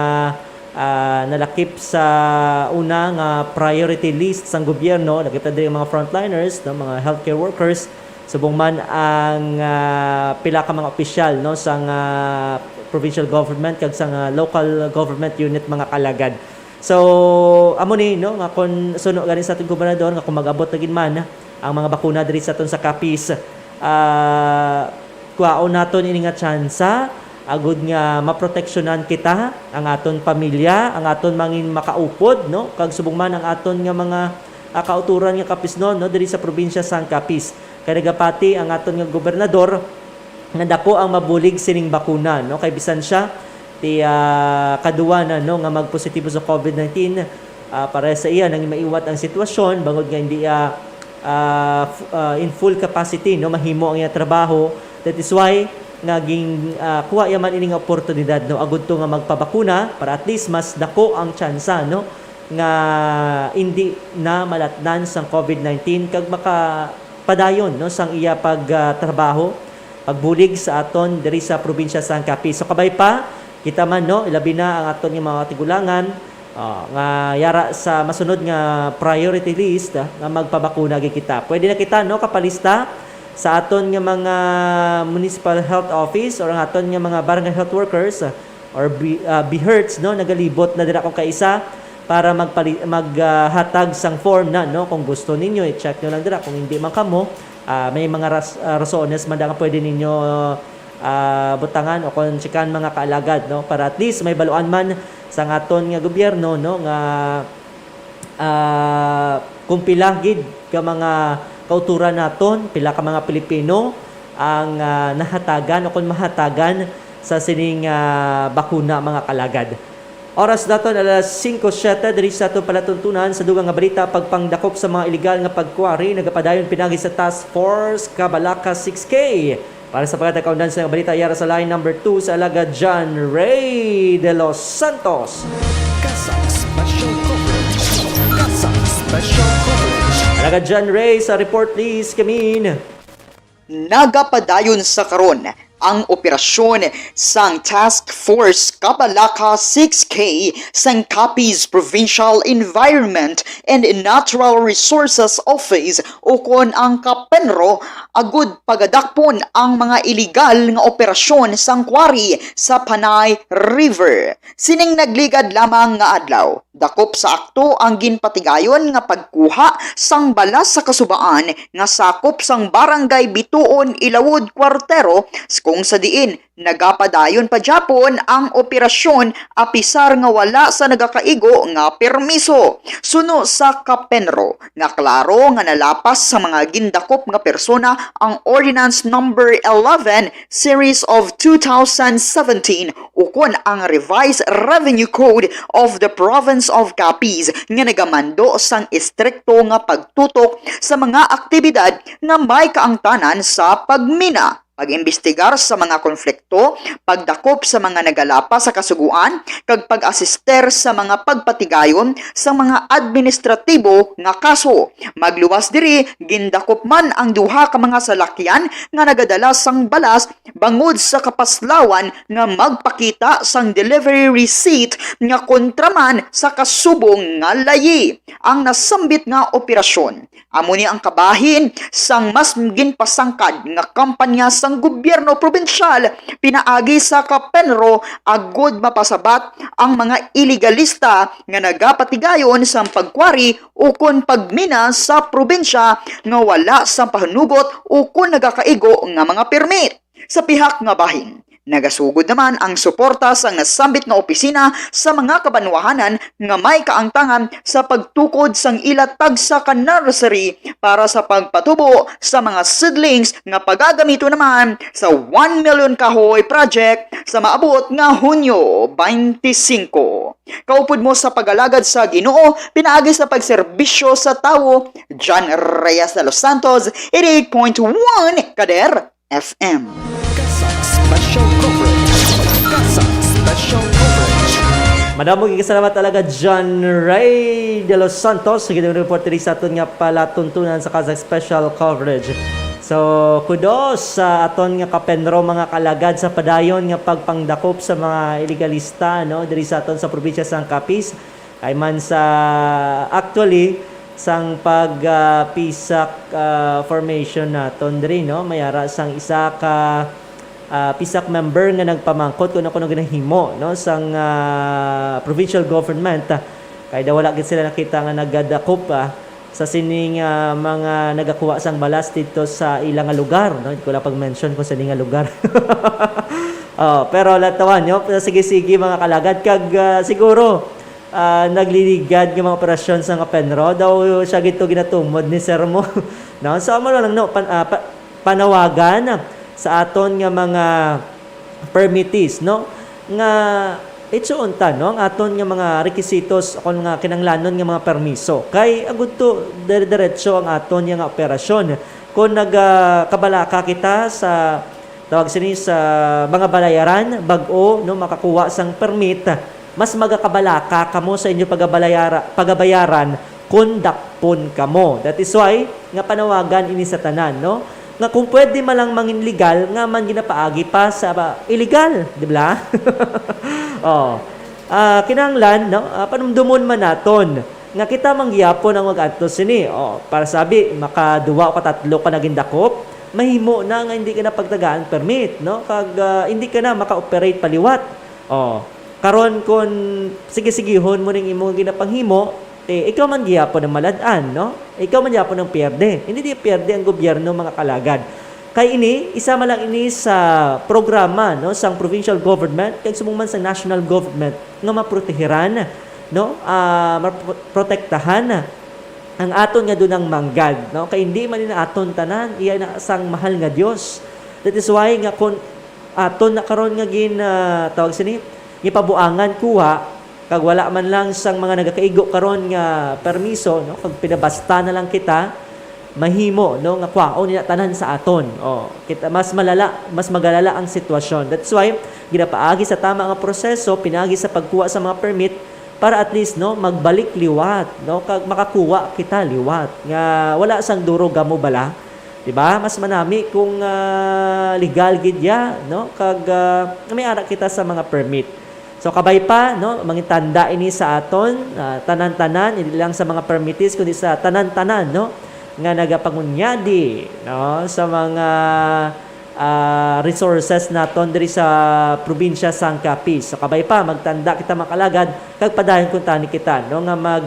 ah, nalakip sa una nga priority list sang gobyerno, lakip na diri ang mga frontliners, no, mga healthcare workers, subong man ang, ah, pila ka mga opisyal, no, sang, ah, provincial government kag sang, ah, local government unit, mga kalagad. So, amo ni, no, nga kon suno gani sa aton gobernador nga kung mag-abot na gid man ang mga bakuna diri sa aton sa Capiz, ah, kuhaon naton ini nga tsansa agud nga maproteksyonan kita, ang aton pamilya, ang aton mangin makaupod, no, kag subong man ang aton nga mga, ah, kauturan nga Capiznon, no, diri sa probinsya sang Capiz. Kay nagapati ang aton nga gobernador nga dako ang mabulig sining bakuna, no, kay bisan siya ti, ah, kaduwa na, no, nga magpositibo sa COVID nineteen, ah, para sa iya nang maiwat ang sitwasyon bangod nga hindi, ah, ah, f-, ah, in full capacity, no, mahimo ang iya trabaho. That is why nga ging, ah, kuha iya man ini nga oportunidad, no, agud to nga magpabakuna para at least mas dako ang tsansa, no, nga hindi na malatnan sang COVID nineteen kag makapadayon, no, sang iya pag, ah, trabaho, pagbulig sa aton diri sa probinsya sang Capiz. So, kabay pa, kita man, no, ilabi na ang aton nga mga tigulangan, ah, nga yara sa masunod nga priority list, ah, nga magpabakuna gid kita. Pwede na kita, no, kapalista sa aton nga mga municipal health office or ang aton nga mga barangay health workers, ah, or B-, ah, BHERTs, no, nagalibot na dira kung kaisa para magpali-, mag, ah, hatag sang form na, no, kung gusto ninyo, i-check nyo lang dira. Kung hindi man kamo, ah, may mga ras-, ah, rasones man da nga pwede ninyo, ah, butangan o kung checkan, mga kaalagad, no, para at least may baluan man sang aton nga gobyerno, no, nga, ah, kung pila gid ka mga kauturan naton, pila ka mga Pilipino ang, ah, nahatagan o kung mahatagan sa sining, ah, bakuna, mga kalagad. Oras naton alas singko siyete. Diri sa aton palatuntunan sa dugang nga balita, pagpangdakop sa mga iligal nga pagkwari nagapadayon pinagi sa Task Force Kabalaka six K. Para sa pagkatag-, kaundan sa balita, yara sa line number two sa Alagad John Ray de los Santos. CASAC Special Coverage. CASAC Special Coverage. Alagad John Ray, sa report, please, kamin. Nagapadayon sa karon ang operasyon sang Task Force Kabalaka six K sang Capiz Provincial Environment and Natural Resources Office, ukon ang CAPENRO, agud pagadakpon ang mga iligal nga operasyon sang quarry sa Panay River. Sining nagligad lamang nga adlaw, dakop sa akto ang ginpatigayon nga pagkuha sang bala sa kasubaan nga sakop sang Barangay Bituon, Ilawod, Cuartero, kung sa diin nagapadayon pa gyapon ang operasyon apisar nga wala sa nagakaigo nga permiso. Suno sa CAPENRO, nga klaro nga nalapas sa mga gindakop nga persona ang Ordinance Number eleven, Series of two thousand seventeen, ukon ang Revised Revenue Code of the Province of Capiz, nga nagamando sang estrikto nga pagtutok sa mga aktibidad nga may kaangtanan sa pagmina. pag-imbestigar sa mga konflikto, pagdakop sa mga nagalapas sa kasugoan, kag pag-asister sa mga pagpatigayon sa mga administratibo nga kaso. Magluwas diri, gindakop man ang duha ka mga salakyan nga nagadala sang balas bangod sa kapaslawan nga magpakita sang delivery receipt nga kontra man sa kasubong nga layi. Ang nasambit nga operasyon amo ni ang kabahin sang mas ginpasangkad nga kampanya sang gobyerno probinsyal pinaagi sa Kapenro agud mapasabat ang mga ilegalista nga nagapatigayon sang pagkwari ukon pagmina sa probinsya nga wala sang pahunugot ukon nagakaigo nga mga permit. Sa pihak nga bahin, nagasugod naman ang suporta sang nasambit nga opisina sa mga kabanwahanan nga may kaangtangan sa pagtukod sang ila tagsa ka nursery para sa pagpatubo sa mga seedlings nga pagagamiton naman sa one million Kahoy Project sa maabot nga Hunyo twenty-five. Kaupod mo sa pag-alagad sa Ginoo pinaagi sa pagserbisyo sa tawo. John Reyes de los Santos, eighty-eight point one Kader F M. CASAC Special Coverage. CASAC Special Coverage. Madamo gid salamat talaga, John Ray de los Santos, sa gid report diri sa aton nga palatuntunan sa CASAC Special Coverage. So, kudos sa aton nga Kapenro, mga kalagad, sa padayon nga pagpangdakop sa mga ilegalista, no, diri sa aton sa probinsya sang Capiz. Kay man sa, actually, sang pag, ah, PSAC, ah, formation naton diri, no, may ara sang isa ka, ah, PSAC member nga nagpamangkot kung ano kuno ginahimo, no, sang, ah, provincial government. Kay daw wala gid sila nakita nga nagadakop, ah, sa sining, ah, mga nagakuha sang balas dito sa ila nga lugar, no? Hindi ko lang pag-mention kung sa nga lugar. Oh, pero latawan nyo, sige-sige, mga kalagad, kag, ah, siguro, ah, nagliligad nga mga operasyon sa nga Penro, daw siya gito ginatumod ni Sir Mo. No? So, amo lang, no? Pan-, ah, pa-, panawagan sa aton nga mga permittees, no? Nga itsuon ta, no? Ang aton nga mga requisitos o kung nga kinahanglanon nga mga permiso. Kay agud to dire-diretso ang aton nga operasyon. Kung nagakabalaka kita sa, tawag sini, sa mga balayaran, bag-o, no, makakuha sang permit, mas magakabalaka kamo sa inyo pagabalayara-, pagabayaran kung dakpon kamo. That is why nga panawagan ini sa tanan, no? Nga kung pwede man lang mangin legal, nga man ginapaagi pa sa ba, illegal, di ba? Oh. Ah, kinahanglan, no? Ah, panumdumon man naton nga kita man gihapon ang mag-antos sini. Oh, para sabi, makaduwa o katatlo ka naging dakop, mahimo na nga hindi ka na pagtagaan permit, no? Kag, ah, hindi ka na maka-operate paliwat. Oh, karon, kun sige-sigihon mo ning imong ginapanghimo, eh, ikaw man gihapon ang malad-an, no? Ikaw man gihapon ang pierde. Hindi di pierde ang gobyerno, mga kalagad. Kay ini, isa man lang ini sa programa, no, sang provincial government, kag subong man sa national government, nga maprotehiran, no, ah, maprotektahan ang aton nga dunang manggad, no? Kay hindi man ini aton tanan, iya na sang mahal nga Dios. That is why nga kung aton na karon nga gin, ah, tawag sini, gipabuangan kuha, kag wala man lang sang mga nagakaigo karon nga permiso, no? Kag pinabasta na lang kita, mahimo, no, nga kwaon nila tanan sa aton. Oh, kita, mas malala, mas magalala ang sitwasyon. That's why ginapaagi sa tama nga proseso, pinaagi sa pagkuha sa mga permit para at least, no, magbalik liwat, no, kag makakuha kita liwat nga wala sang duro gamo bala. Di ba? Mas manami kung, ah, legal gid ya, no? Kag, ah, may ara kita sa mga permit. So, kabay pa, no? Mangitanda ini sa aton, ah, tanan-tanan, hindi lang sa mga permittees, kundi sa tanan-tanan, no? Nga nagapangunyadi, no? Sa mga, ah, resources naton diri sa probinsya sang Capiz. So, kabay pa, magtanda kita, mga kalagad, kag padayon kuntani kita, no? Nga mag,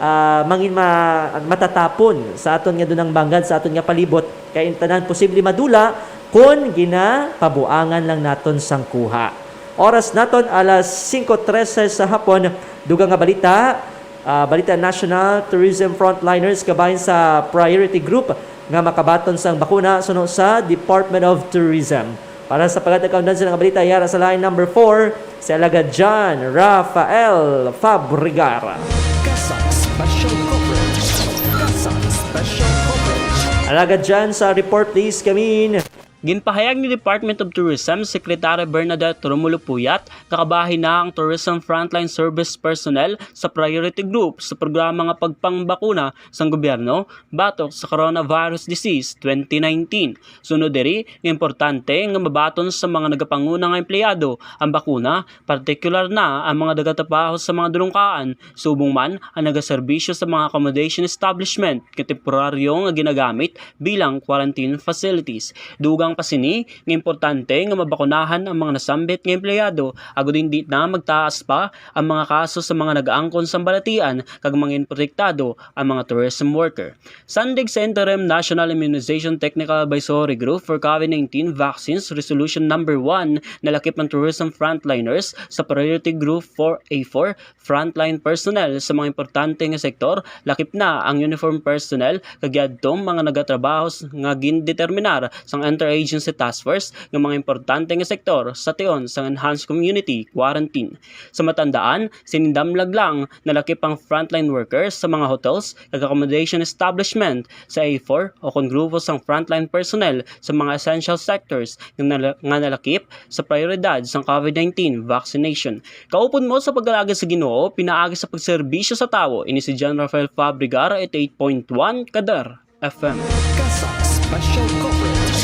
ah, mangin ma-, matatapon sa aton nga dunang manggad, sa aton nga palibot, kay ang tanan posible madula kon ginapabuangan lang naton sang kuha. Oras naton alas singko trese sa hapon. Dugang nga balita, ah, balita national, tourism frontliners kabahin sa priority group nga makabaton sang bakuna suno sa Department of Tourism. Para sa paghatag kaundan sa mga balita, yara sa line number four, si Alagad John Rafael Fabregar. CASAC Special Coverage. CASAC Special Coverage. Alagad John, sa report, please, come in. Ginpahayag ni Department of Tourism Secretary Bernadette Romulo Puyat nga kabahin na ang tourism frontline service personnel sa priority group sa programa nga pagpangbakuna sang gobyerno batok sa coronavirus disease twenty nineteen. Sunod diri, nga importante nga mabaton sa mga nagapanguna nga empleyado ang bakuna, partikular na ang mga nagatrabaho sa mga dulongkaan, subong man ang nagaserbisyo sa mga accommodation establishment nga temporaryo nga ginagamit bilang quarantine facilities. Dugang pa sini nga importante nga mabakunahan ang mga nasambit nga empleyado agod hindi na magtaas pa ang mga kaso sa mga nag-aangkon sang balatian kag mangin protektado ang mga tourism worker. Sandig sa Interim National Immunization Technical Advisory Group for COVID nineteen Vaccines Resolution Number One, nalakip ang tourism frontliners sa Priority Group four A four, frontline personnel sa mga importante nga sektor, lakip na ang uniform personnel kag yadtong mga nagatrabaho s-, nga gindeterminar sang Interagency Task Force nga mga importante nga sektor sa tion sang Enhanced Community Quarantine. Sa matandaan, sinindamlag lang nalakip ang frontline workers sa mga hotels kag accommodation establishment sa A four o kon grupo sang frontline personnel sa mga essential sectors nga nala-, nga nalakip sa prioridad sang COVID nineteen vaccination. Kaupod mo sa pag-alagad sa Ginoo, pinaagi sa pagserbisyo sa tawo, ini si John Rafael Fabregar, eighty-eight point one Kadar F M. CASAC Special Coverage.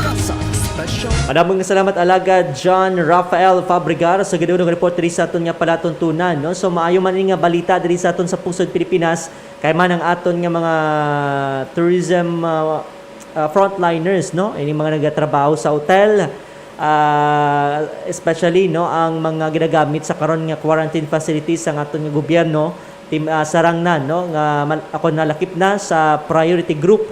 CASAC Special. Madamong nga salamat, Alagad John Rafael Fabregar, sa gidulong report diri sa aton nga palatuntunan, no? So, maayo man ini nga balita diri sa aton sa pungsod Pilipinas, kay man ang aton nga mga tourism, ah, ah, frontliners, no? Ini mga nagatrabaho sa hotel, ah, especially, no, ang mga ginagamit sa karon nga quarantine facilities sang aton nga gobyerno, tim-, ah, sarang na, no, nga mal-, ako nalakip na sa priority group,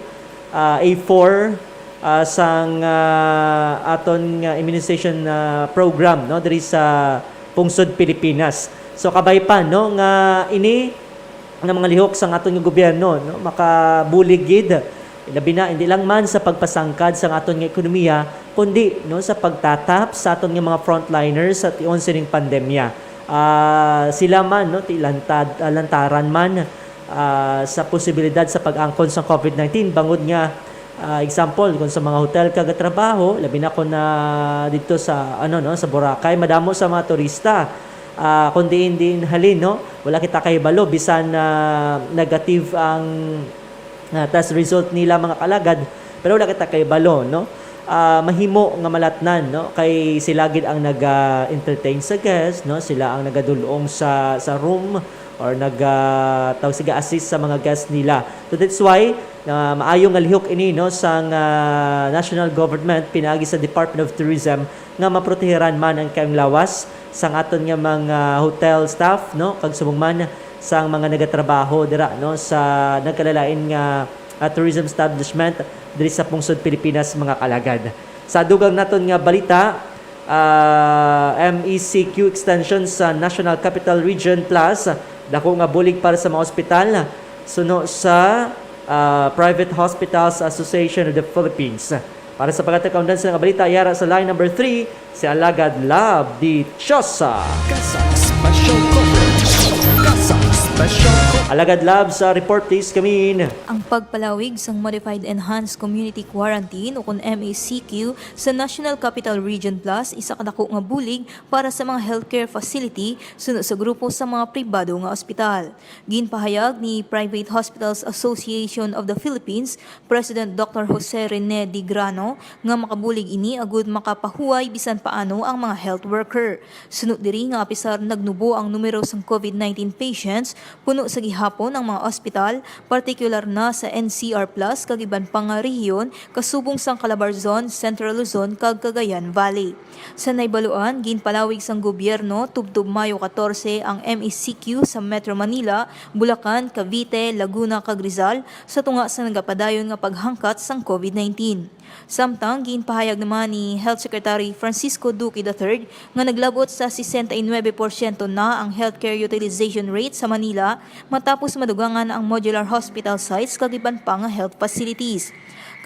ah, A four, ah, sang, ah, aton nga immunization, ah, program, no, diri sa pungsod Pilipinas. So, kabay pa, no, nga ini nga mga lihok sang aton nga gobyerno, no, makabulig gid, labi na, hindi lang man sa pagpasangkad sang aton nga ekonomiya, kundi, no, sa pagtatap sa aton nga mga frontliners sa tion sining pandemya. Ah, sila man, no, ti lantad-, ah, lantaran man, ah, sa posibilidad sa pag-angkon sang COVID nineteen, bangod nga, ah, example, kung sa mga hotel ka gatrabaho, labi na kung na dito sa, ano, no, sa Boracay, madamo sa mga turista. Ah, kung diin-diin halin, no, wala kita kahibalo, bisan, ah, negative ang, ah, test result nila, mga kalagad, pero wala kita kahibalo, no? Ah, mahimo nga malatnan, no? Kay sila gid ang naga-entertain sa guest, no? Sila ang nagadul-ong sa, sa room or naga-, tawag, sige, assist sa mga guest nila. So that's why, ah, maayo nga lihok ini, no, sang, ah, national government pinaagi sa Department of Tourism nga maprotehiran man ang kaayong lawas sang aton nga mga hotel staff, no, kag subong man sang mga nagatrabaho dira, no, sa nagkalalain nga, ah, tourism establishment diri sa pungsod Pilipinas, mga kalagad. Sa dugang naton nga balita, ah, M E C Q extension sa National Capital Region Plus, dako nga bulig para sa mga ospital, suno sa, ah, Private Hospitals Association of the Philippines. Para sa pagkatag-, kaundan sa nga balita, yara sa line number three, si Alagad Lab Dichosa. CASAC Special Coverage. CASAC Special Coverage. Alagad Lab, sa report, please, come in. Ang pagpalawig sang Modified Enhanced Community Quarantine, ukon M E C Q, sa National Capital Region Plus, isa ka dako nga bulig para sa mga healthcare facility suno sa grupo sa mga pribado nga ospital. Ginpahayag ni Private Hospitals Association of the Philippines President Doctor Jose Rene Digrano nga makabulig ini agud makapahuway bisan paano ang mga health worker. Suno diri nga apisar nagnubo ang numero sang COVID nineteen patients, puno sa gihapon ang mga ospital, partikular na sa N C R Plus kag iban pa nga rehiyon, kasubong sang Calabarzon, Central Luzon, kag Cagayan Valley. Sa nahibaluan, ginpalawig sang gobyerno tubtob Mayo katorse ang M E C Q sa Metro Manila, Bulacan, Cavite, Laguna, kag Rizal, sa tunga sa nagapadayon nga paghangkat sang COVID nineteen. Samtang ginpahayag naman ni Health Secretary Francisco Duque the third nga naglabot sa sesenta y nuebe porsyento na ang healthcare utilization rate sa Manila matapos madugangan ang modular hospital sites kag iban pa nga health facilities.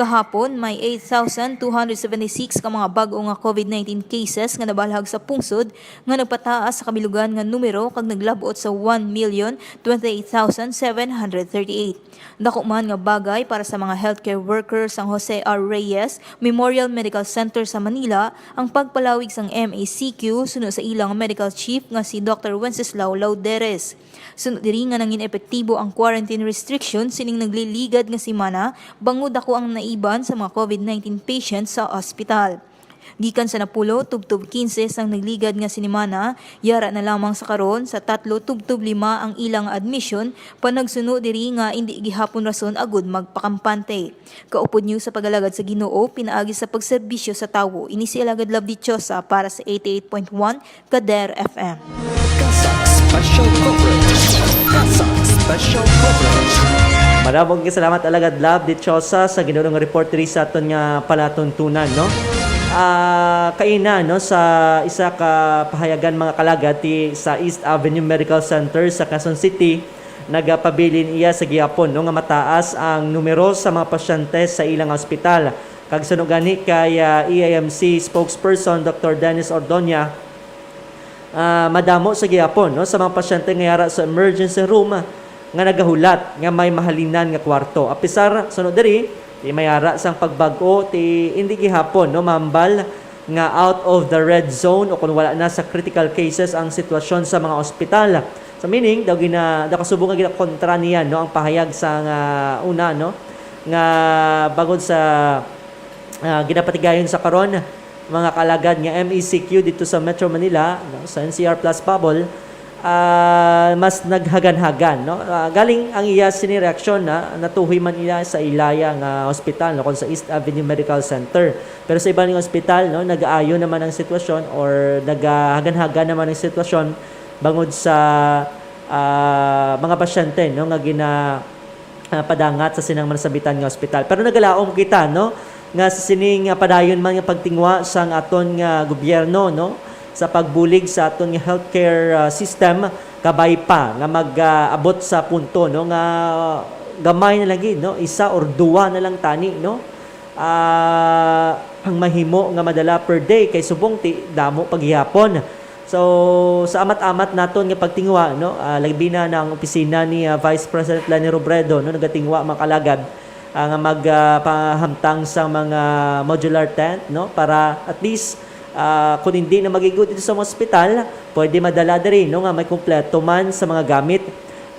Kahapon, may eight thousand two hundred seventy-six ka mga bag-o nga COVID nineteen cases nga nabalhag sa pungsod, nga nagpataas sa kabilugan nga numero kag naglab-ot sa one million twenty-eight thousand seven hundred thirty-eight. Dako man nga bagay para sa mga healthcare workers sang Jose R. Reyes Memorial Medical Center sa Manila ang pagpalawig sang M A C Q suno sa ilang medical chief nga si Doctor Wenceslao Lauderes. Suno diri nga nangin epektibo ang quarantine restriction sining nagliligad nga semana, bangod dako ang naiban sa mga COVID nineteen patients sa ospital. Gikan sa napulo tubtob kinse sang nagligad nga semana, yara na lamang sa karon sa tatlo tubtob lima ang ilang admission, panagsuno diri nga indi gihapon rason agud magpakampante. Kaupod niyo sa pag-alagad sa Ginoo pinaagi sa pagserbisyo sa tawo. Ini si Alagad Love Dichosa para sa eighty-eight point one Kader F M. CASAC Special Coverage. CASAC Special Coverage. Maramong salamat, Alagad Love Dichosa, sa ginunong report diri sa aton nga palatuntunan, no? Ah, kaina, no, sa isa ka pahayagan, mga kalagad, ti sa East Avenue Medical Center sa Quezon City, nagapabilin iya sa gihapon, no, nga mataas ang numero sa mga pasyente sa ilang ospital. Kag suno gani kay ah, E A M C spokesperson Doctor Dennis Ordoña, ah, madamo sa gihapon, no, sa mga pasyente nga yara sa emergency room nga nagahulat nga may mahalinan nga kwarto. Apisar suno diri, di may yara sang pagbag-o, ti indi gihapon, no, mambal nga out of the red zone o kung wala na sa critical cases ang sitwasyon sa mga ospital. So meaning, daw gina daw kasubong nga ginakontra niya, no, ang pahayag sa nga una, no, nga bangod sa ah, ginapatigayon sa karon, mga kaalagad, nga M E C Q dito sa Metro Manila, no, sa N C R Plus Bubble, ah, mas naghaganhagan, no? Ah, galing ang iya sini reaksyon na natuhoy man iya sa ilaya nga ospital, no, kon sa East Avenue Medical Center. Pero sa iban nga ospital, no, nag-aayo naman ang sitwasyon or nagahaganhagan naman ang sitwasyon bangod sa ah, mga pasyente, no, nga gina ah, padangat sa sinang manasambitan nga ospital. Pero nagalaom kita, no, nga sa sining ah, padayon man nga pagtingwa sang aton nga gobyerno, no, sa pagbulig sa aton nga healthcare ah, system, kabay pa nga mag-abot sa punto, no, nga gamay na lang gid, no, isa or duwa na lang tani, no, ah, ang mahimo nga madala per day kay subong ti damo pa gihapon. So, sa amat-amat naton nga pagtingwa, no, ah, labi na ang opisina ni ah, Vice President Leni Robredo, no, nagatingwa, mga kalagad, ah, nga mag ah, pahamtang sa mga modular tent, no, para at least ah, kung hindi na magigod dito sa mga ospital, pwede madala diri, no, nga may kompleto man sa mga gamit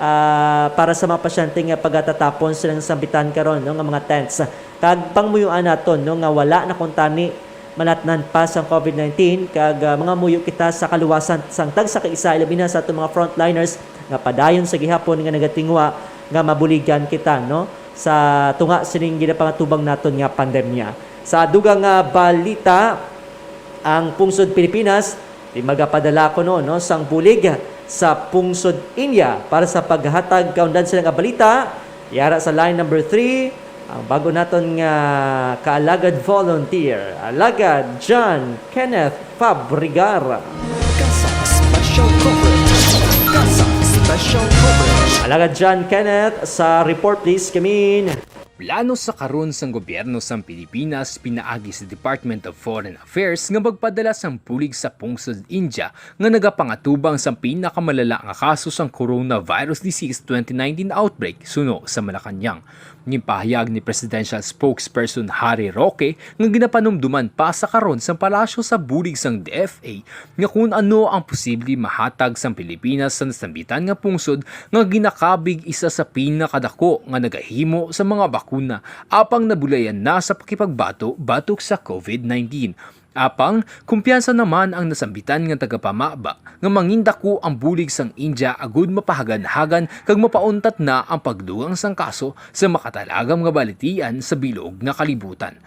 ah, para sa mga pasyente nga pagatatapon silang sambitan karon, no, nga mga tents. Kag pangmuyuan naton, no, nga wala na kuntani manatnan pa sang COVID nineteen, kag ah, mangamuyo kita sa kaluwasan sang tagsa ka isa, ilabi na sa aton mga frontliners nga padayon sa gihapon nga nagatingwa nga mabuligan kita, no, sa tunga sining ginapangatubang naton nga pandemya. Sa dugang nga balita, ang pungsod Pilipinas di magapadala kuno, no, sang bulig sa pungsod India. Para sa paghatag kaundan sila nga balita, yara sa line number three, ang bago naton nga kaalagad volunteer, Alagad John Kenneth Fabregar. CASAC Special Coverage. CASAC Special Coverage. Alagad John Kenneth, sa report please, come in. Plano sa karon sang gobyerno sang Pilipinas pinaagi sa Department of Foreign Affairs nga magpadala sang bulig sa pungsod India nga nagapangatubang sang pinakamalala nga kaso sang coronavirus disease twenty nineteen outbreak suno sa Malacañang. Ginpahayag ni Presidential Spokesperson Harry Roque nga ginapanumduman pa sa karon sang Palasyo sa bulig sang D F A nga kun ano ang posible mahatag sang Pilipinas sa nasambitan nga pungsod nga ginakabig isa sa pinakadako nga nagahimo sa mga bakuna apang nabulayan na sa pakipagbato batok sa COVID nineteen. Apang, kumpiyansa naman ang nasambitan nga tagapamaba nga mangindako ang bulig sang India agud mapahaganhagan kag mapauntat na ang pagdugang sang kaso sa makatalagam nga balatian sa bilog nga kalibutan.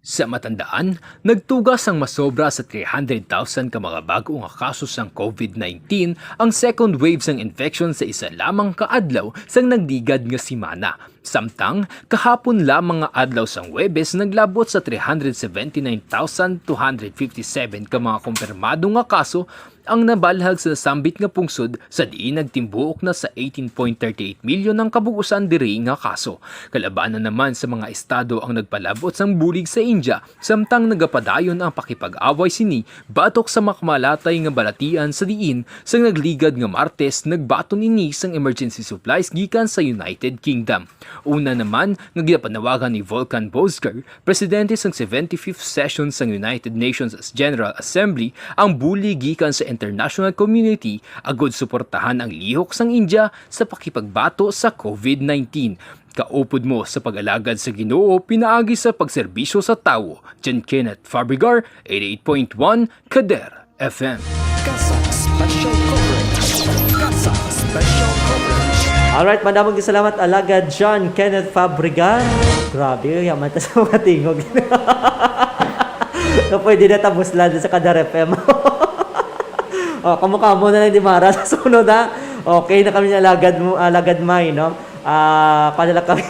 Sa matandaan, nagtuga sang masobra sa three hundred thousand ka mga bag-o nga kaso sang COVID nineteen ang second wave sang infection sa isa lamang ka adlaw sang nagligad nga semana. Samtang, kahapon lamang nga adlaw sang Huwebes, naglabot sa three hundred seventy-nine thousand two hundred fifty-seven ka mga kumpirmado nga kaso ang nabalhag sa nasambit nga pungsod, sa diin nagtimbuok na sa eighteen point thirty eight milyon ang kabug-usan diri nga kaso. Kalabanan naman sa mga estado ang nagpalabot sang bulig sa India, samtang nagapadayon ang pakipag-away sini batok sa makamalatay nga balatian, sa diin sang nagligad nga Martes nagbaton ini sang emergency supplies gikan sa United Kingdom. Una naman nga ginapanawagan ni Volkan Bozkır, presidente sang seventy-fifth session sang United Nations General Assembly, ang bulig gikan sa international community agud suportahan ang lihok sang India sa pakipagbato sa covid nineteen. Kaupod mo sa pag-alagad sa Ginoo pinaagi sa pagserbisyo sa tawo. John Kenneth Fabregar, eighty-eight point one Kader F M. CASAC Special Coverage. CASAC Special Coverage. Alright, madamong salamat, Alagad John Kenneth Fabregar. Grabe, yaman ta sa mga tingog. Nga pwede na tabuslan sa Kader F M. Oh, kamo-kamo na lang di mara sa sunod, ha? Okay na kami ni Alagad mo, Alagad May, no? Ah, padala kami.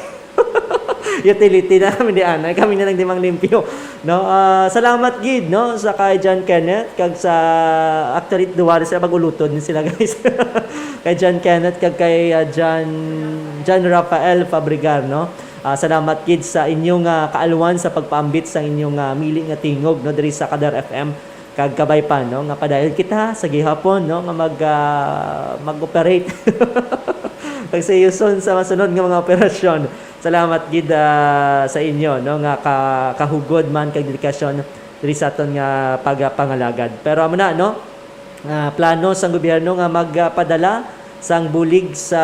Utility na kami di anay, kami na lang di manglimpyo, no? Ah, salamat gid, no, sa kay John Kenneth kag sa, actually, duwa na sila, mag-ulutod ni sila, guys. Kay John Kenneth kag kay, ah, John, John Rafael Fabregar, no? Ah, salamat gid sa inyong, ah, kaalwan sa pagpaambit sang inyong, ah, mili nga tingog, no, diri sa Kadar F M. Kag kabay pa, no, nga padayon kita sa gihapon, no, nga mag, ah, mag-operate. Kag see you soon sa masunod nga mga operasyon. Salamat gid, ah, sa inyo, no, nga ka-, kahugod man kag dedikasyon diri sa aton nga pagpangalagad. Pero amo na, no, ah, plano sang gobyerno nga magpadala sang bulig sa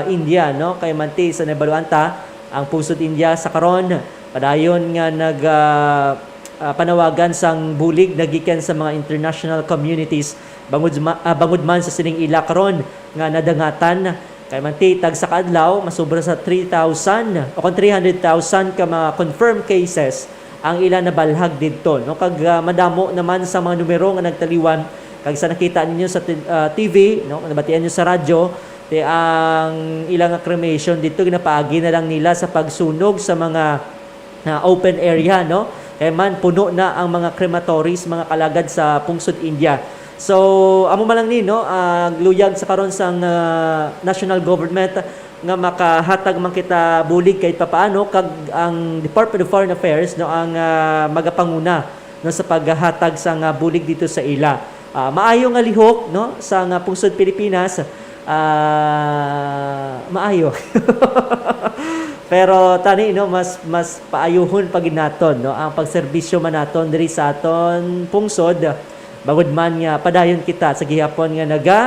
India, no, kay manti sa nabaluan ta, ang pungsod India sa karon padayon nga nag, ah, ah, panawagan sang bulig nagikan sa mga international communities bangod ma-, ah, bangod man sa sining ila karon nga nadangatan. Kay manti, tagsa ka adlaw, masubra sa three thousand o kon three hundred thousand ka mga confirmed cases ang ila nabalhag didto, no? Kag, ah, madamo naman sa mga numero nga nagtaliwan, kag sa nakita ninyo sa ti-, ah, T V, no? Nabatian ninyo sa radyo, ti ang ilang nga cremation didto ginapaagi na lang nila sa pagsunog sa mga, ah, open area, no? Kay man, puno na ang mga crematories, mga kalagad, sa pungsod India. So, amo man lang ni, no, ah, luyag sa karon sang, ah, national government nga makahatag man kita bulig kahit papaano, kag ang Department of Foreign Affairs, no, ang, ah, magapanguna, no, sa paghatag sang, ah, bulig dito sa ila. Ah, maayo nga lihok, no, sa nga pungsod Pilipinas, ah, maayo. Pero tani, no, mas, mas paayuhon pa gid naton, no, ang pagserbisyo man naton diri sa aton pungsod, bangod man nga padayon kita sa gihapon nga naga,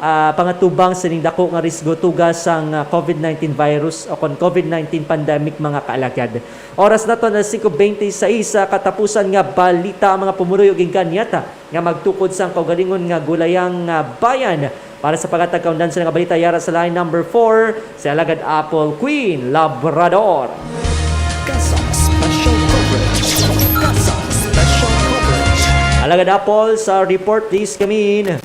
ah, pangatubang sining dako nga risgo tuga sang, ah, covid nineteen virus o kon covid nineteen pandemic, mga kaalagad. Oras naton na singko bente sais sa katapusan nga balita, mga pumuloy, ug ginkanyan ta nga magtukod sang kaugalingon nga Gulayang, ah, Bayan. Para sa paghatag kaundan sa nga balita, yara sa line number four, si Alagad Apple Queen Labrador. CASAC Special Coverage. CASAC Special Coverage. Alagad Apple, sa report, please come in.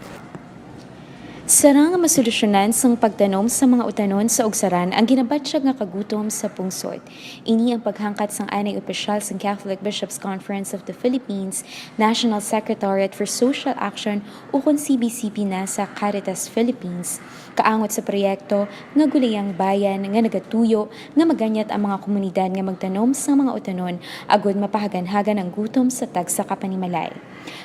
Sarang nga masolusyonan sang pagtanom sa mga utanon sa Ugsaran ang ginabatyag nga kagutom sa pungsod. Ini ang paghangkat sang anay opisyal sang Catholic Bishops' Conference of the Philippines, National Secretariat for Social Action, ukon C B C P na sa Caritas Philippines, kaangot sa proyekto nga Gulayang Bayan nga nagatuyo nga maganyat ang mga komunidad nga magtanom sang mga utanon agud mapahaganhagan ang gutom sa tagsa ka panimalay.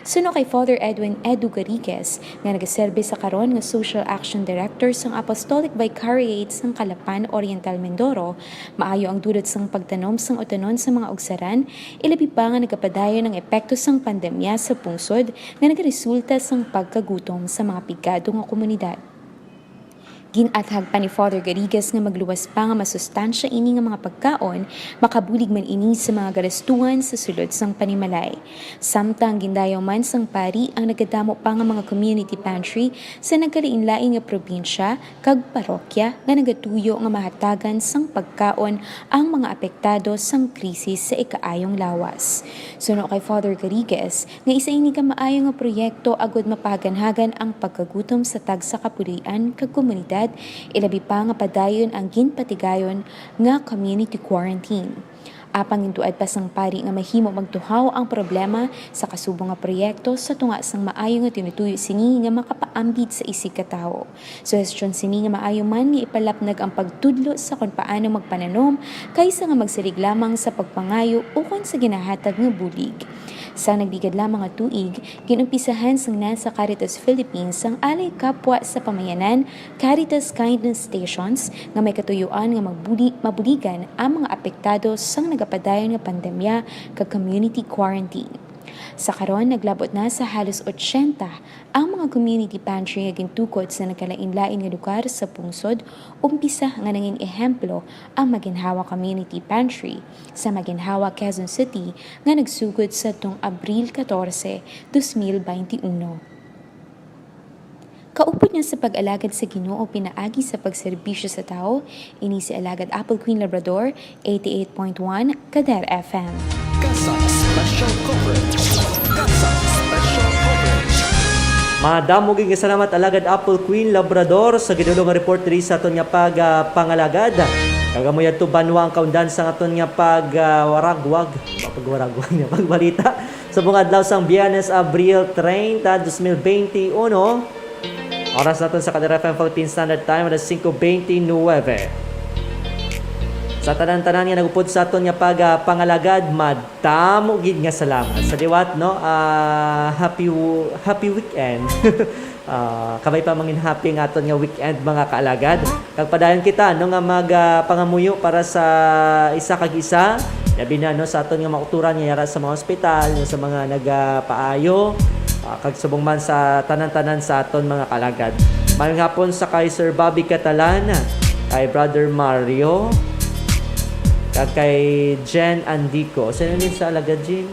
Suno kay Father Edwin Edu Garrigues, nga nagaserbi sa karon nga Social Action Director sang Apostolic Vicariate sang Calapan Oriental, Mindoro, maayo ang dulot sang pagtanom sang utanon sa mga ugsaran, ilabi pa nga nagapadayon ang epekto sang pandemya sa pungsod nga nagaresulta sang pagkagutom sa mga pigado nga komunidad. Gin-athag pa ni Father Garrigues nga magluwas pa nga masustansya ini nga mga pagkaon, makabulig man ini sa mga garastuhan sa sulod sang panimalay. Samtang gindayaw man sang pari ang nagadamo pa nga mga community pantry sa nagkalainlain nga probinsya kag parokya nga nagatuyo nga mahatagan sang pagkaon ang mga apektado sang krisis sa ikaayong lawas. Suno kay Father Garrigues, nga isa ini ka maayo nga proyekto agud mapahaganhagan ang pagkagutom sa tagsa ka puloy-an kag komunidad, ilabi pa nga padayon ang ginpatigayon nga community quarantine. Apang gintuad pa sang pari nga mahimo magtuhaw ang problema sa kasubong nga proyekto sa tunga sang maayo nga tinutuyo sini nga makapaambit sa isig ka tawo. Suhestyon sini nga maayo man nga ipalapnag ang pagtudlo sa kon paano magpananom kaysa nga magsirig lamang sa pagpangayo ukon sa ginahatag nga bulig. Sa nagligad lamang nga tuig, ginumpisahan sang NASA Caritas Philippines sang Alay Kapwa sa Pamayanan, Caritas Kindness Stations, nga may katuyuan nga magbuli-, mabuligan ang mga apektado sang nagapadayon nga pandemya kag community quarantine. Sa karon, naglabot na sa halos ochenta ang mga community pantry nga gintukod sa nagkalain-lain nga lugar sa pungsod, umpisa nga nangin ehemplo ang Maginhawa Community Pantry sa Maginhawa, Quezon City, nga nagsugod sadtong Abril catorce, dos mil baynte uno. Kaupod nga sa pag-alagad sa Ginoo pinaagi sa pagserbisyo sa tawo, ini si Alagad Apple Queen Labrador, eighty-eight point one Kader F M. CASAC Special Coverage. CASAC Special Coverage. Madamo gid nga salamat, Alagad Apple Queen Labrador, sa gidulong nga report diri sa aton nga pag, ah, pangalagad. Kag amo yadto banwa ang kaundan sa aton nga pag, ah, waragwag. Pagwaragwag niya, pagbalita. Sa mga adlaw sang Biyernes, Abril treinta, dos mil baynte uno, oras naton sa Kader F M Philippine Standard Time, alas singko beintinuebe. Sa tanan-tanan nga nagupod sa aton nga pag, ah, pangalagad, madamo gid nga salamat. Sa liwat, no, ah, happy w-, happy weekend. Ah, kabay pa mangin happy nga aton nga weekend, mga kaalagad. Kag padayon kita, no, nga mag, ah, pangamuyo para sa isa kag isa. Labi na, no, sa aton nga mga kautoran nga yara sa mga ospital, no, sa mga nagapaayo, ah, kag subong man sa tanan-tanan sa aton mga kaalagad. Maayong hapon sa kay Sir Bobby Catalan, kay Brother Mario, kag kay Jen Andico. Sino ni sa alagad, Jen?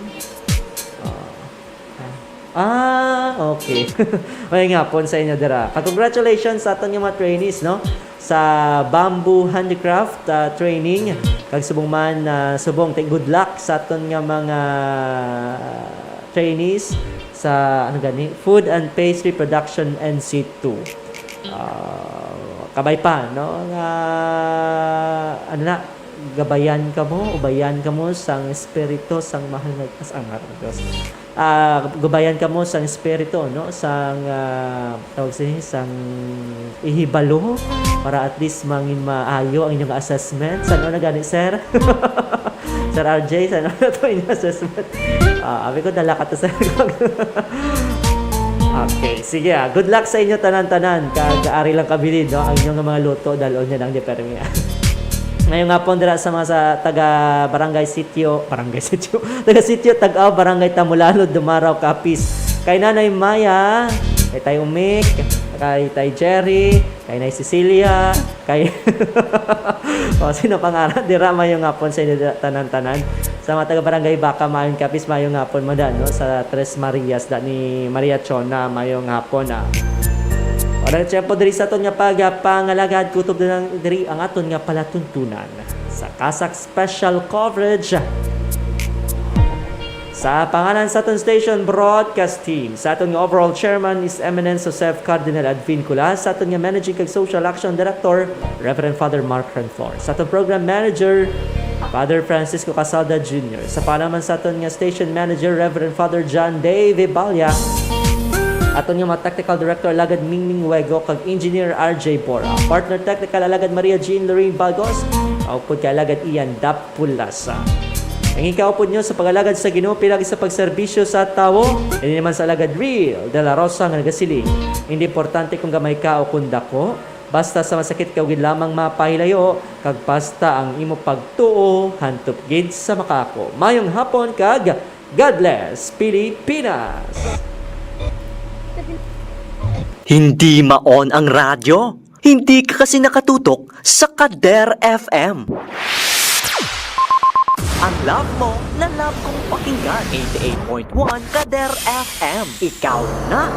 Ah, Ah, okay. Maayong hapon sa inyo dira. Kag congratulations sa aton nga mga trainees, no? Sa Bamboo Handicraft, ah, Training. Kag subong man, ah, subong, te-, good luck sa aton nga mga trainees sa, ano gani, Food and Pastry Production N C two. Ah, kabay pa, no? Nga, ano na, gabayan kamo, ubayan kamo sang Espiritu sang Mahal nga, as, ang Dios. Ah, gubayan kamo sang espiritu, no? Sang, ah, tawag sini, sang ihibalo, para at least mangin maayo ang inyong assessment. San-o na gani, sir? Sir R J, san-o na to inyong assessment? Ah, abi ko, dala ka to, sir. Okay, sige, ah. Good luck sa inyo tanan-tanan. Kag ari lang kabilin, no? Ang inyong mga luto, dalon niya lang di permi. Ngayong hapon dira sa mga sa taga Barangay Sitio, Barangay Sitio, taga Sitio Tag-aw, Barangay Tamulalo, Dumaraw, Capiz. Kay Nanay Maya, kay Tay Umik, kay Tay Jerry, kay Nay Cecilia, kay, o, sino pa nga ra? Dira, maayong hapon sa inyo dira, tanan-tanan. Sa mga taga Barangay Baca, maayong Capiz, maayong hapon mo da, no? Sa Tres Marias, da ni Maria Chona, maayong hapon, ah. Wala na tiyempo diri sa aton nga pagpangalagad, kutob na lang diri ang aton nga palatuntunan sa CASAC Special Coverage. Sa pangalan sa aton station broadcast team, sa aton nga overall chairman is Eminence Joseph Cardinal Advincula, sa aton nga managing kag social action director, Reverend Father Mark Renflor, sa aton program manager, Father Francisco Casalda Junior, sa pangalan man sa aton nga station manager, Reverend Father John Dave Balya, aton nga mga technical director, Alagad Mingming Wego, kag engineer R J Bora, partner technical, Alagad Maria Jean Lorraine Balgos, upod kay Alagad Ian Dap Pulasa. Ang ikaupod nyo sa pag-alagad sa Ginoo, pinaagi sa pagserbisyo sa tawo, ini naman sa Alagad Real de la Rosa nga nagasiling, "Hindi importante kung gamay ka o kung dako, basta sa masakit ka gid lamang mapahilayo, kag basta ang imo pagtuo hantop gid sa makaako." Mayong hapon kag God bless Pilipinas! Hindi ma-on ang radyo? Hindi ka kasi nakatutok sa Kader F M. Ang love mo, na love kong pakinggan. Eighty-eight point one Kader F M. Ikaw na!